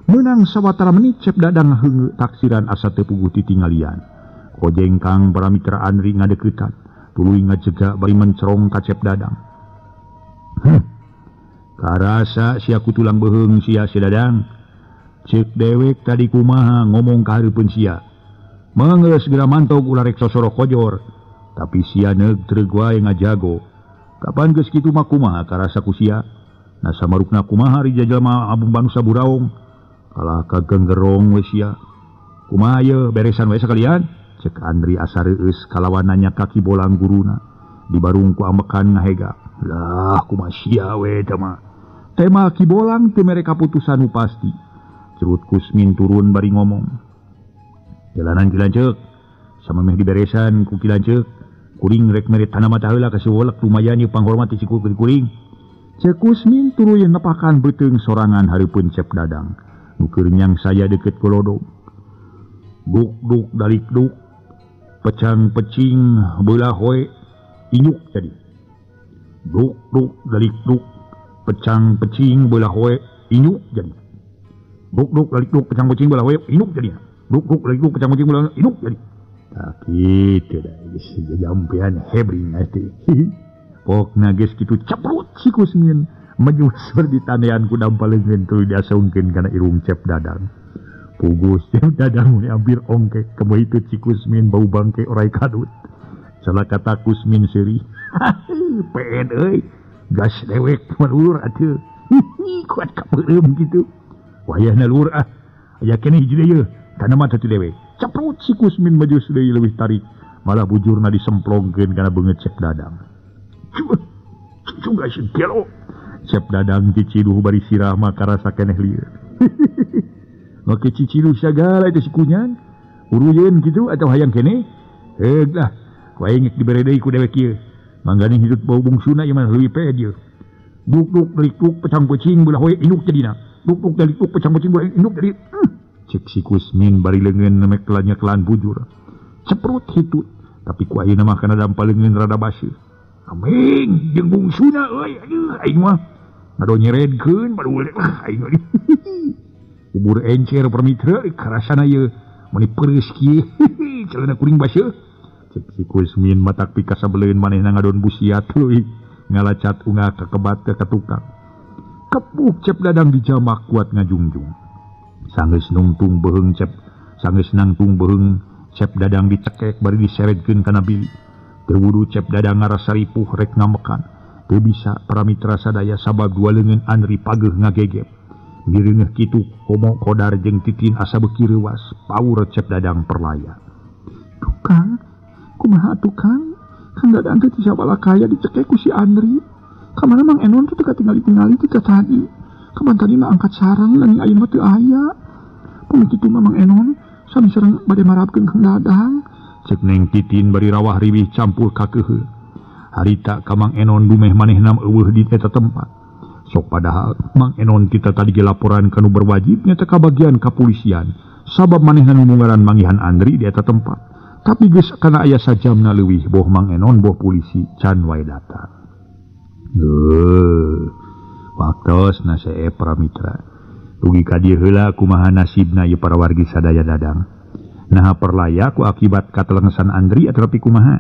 Meunang sawatara menit Cep Dadang heungeu taksiran asa teu puguh titinggalian. Kojengkang para mitra Andri ngadeuketan, tuluy ngajega bari mencerong ka Cep Dadang. Karasa sia ku tulang beuheung sia si Dadang. Ceuk dewek tadi kumaha ngomong ka hareupeun sia. Manggeus geura mantog ulah rek sosoro kojor. Tapi sia neug treug wae ngajago. Kapan geus kitu mah kumaha karasa ku sia? Nasa marukna kumaha ari jalma abung bangsa Buraong. Kalah kagenggerong we sia. Kumaha ye beresan we sakalian? Cek Andri asa reueus kalawan nanya ka Ki Bolang guruna. Dibarung ku ambekan ngahega. Lah kumaha sia we teh mah. Tema Ki Bolang teu mere kaputusan nu pasti. Cerut Kusmin turun bari ngomong. Jalanan Ki Lanceuk samemeh diberesan ku Ki Lanceuk. Kuring rek mere tanah mata heula ka si Wolek lumayan ieu panghormat si kuring. Cek Kusmin tuluy nepakan beuteung sorangan hareupeun Cep Dadang. Nu keur nyang saya deukeut golodog. Duk-duk dalik-duk, pecang-pecing beulah hoe inyuk jadi. Duk-duk dalik-duk, pecang-pecing beulah hoe inyuk jadi. Duk-duk dalik-duk, pecang-pecing beulah hoe inyuk jadi. Duk-duk dalik-duk, pecang-pecing beulah hoe inyuk jadi. Tah kitu da geus jampean hebring teh. Pokna geus kitu ceprut si Kusmin menyusur di tanean ku dampal leungeun tuluy diasungkeun kana irung Cep Dadang. Pugus Cep Dadang meni hampir ongkek kemoy itu si Kusmin bau bangke orai kadut. Salah kata Kusmin seuri. PN euy, gas dewek mah lur atuh. Kuat kapeureum kitu. Wayahna lur ah. Aya keneh hiji deui yeuh, tanah mah teu dewek. Ceprut si Kusmin maju deui leuwih tarik, malah bujurna disemplongkeun kana beungeut Cep Dadang. Cucu gas gelo. Cep Dadang ciciduh bari sirah mah karasa keneh lieur. Make ciciduh sagala itu si Kunyan. Uruyeun kitu atau hayang keneh? Heug lah. Ku aing geus dibere deui ku dewek ieu. Mangganing hidup bau bungsuna ieu mah leuwih ped ieu. Duk-duk delik-duk pecang-pecing beulah hoe induk jadina. Duk-duk delik-duk pecang-pecing beulah induk jadi. Cek si Kusmin bari leungeun nemek kelan bujur. Ceprut hitut, tapi ku ayeuna mah kana dampal leungeun rada baseuh. Aming jeung bungsuna euy, aduh aing mah ngado nyeredkeun baru lah aing mah. Bubur encer permitra karasana ieu meuni peureus kieu. Celana kuring baseuh. Cek si Kusmin matak pikasabeleun manehna ngadon busia tuluy ngalacat ungah ka kebat ka tukang. Kepuk Cep Dadang dijamak kuat ngajungjung. Sanggeus nungtung beheung Cep, sanggeus nangtung beheung Cep Dadang dicekek bari diseredkeun kana bilik. Teu wudu Cep Dadang ngarasa ripuh rek ngamekan. Teu bisa paramitra sadaya sabab dua leungeun Andri pageuh ngagegep. Mireungeuh kitu komo Kodar jeung Titin asa beuki reuwas, paur Cep Dadang perlaya. Tukang, kumaha tukang? Kang Dadang teh ti sabalakaya dicekek ku si Andri. Kamana Mang Enon teh teu katingali-tingali ti tadi. Kapan tadi mah angkat sarang nanging ayeuna mah teu aya. Pami kitu mah Mang Enon sami sareng bade marabkeun Kang Dadang. Cek Neng Titin bari rawah riwih campur kakeuheuh. Harita ka Mang Enon dumeh manehna eueuh di eta tempat. Sok padahal Mang Enon kita tadi ge laporan ka nu berwajib nyata kabagian kapolisian. Sabab manehna nu munggaran manggihan Andri di eta tempat. Tapi geus kana aya sajamna leuwih boh Mang Enon boh polisi can wae datang. Waktosna seep paramitra. Dugi ka dieu heula kumaha nasibna ieu para wargi sadaya Dadang. Naha perlaya ku akibat katelengsan Andri atawa kumaha?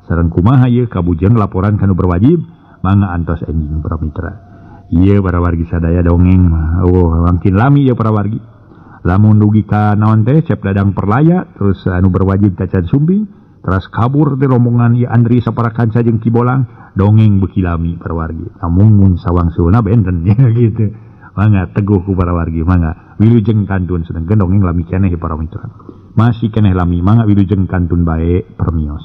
Sareng kumaha ieu kabujeng laporan ka nu berwajib? Mangga antos enjing paramitra. Ieu para wargi sadaya dongeng mah oh mangkin lami ieu para wargi. Lamun dugi ka naon teh Cep Dadang perlaya terus anu berwajib tacan sumping terus kabur di rombongan ieu Andri saparakanca jeung Ki Bolang dongeng beuki lami para wargi. Namun mun sawangsulna benten ya gitu. Mangga teguh ku para wargi, mangga wilujeng kantun sedengkeun dongeng lami keneh para mitra. Masih keneh lami, mangga wilujeng kantun bae permios.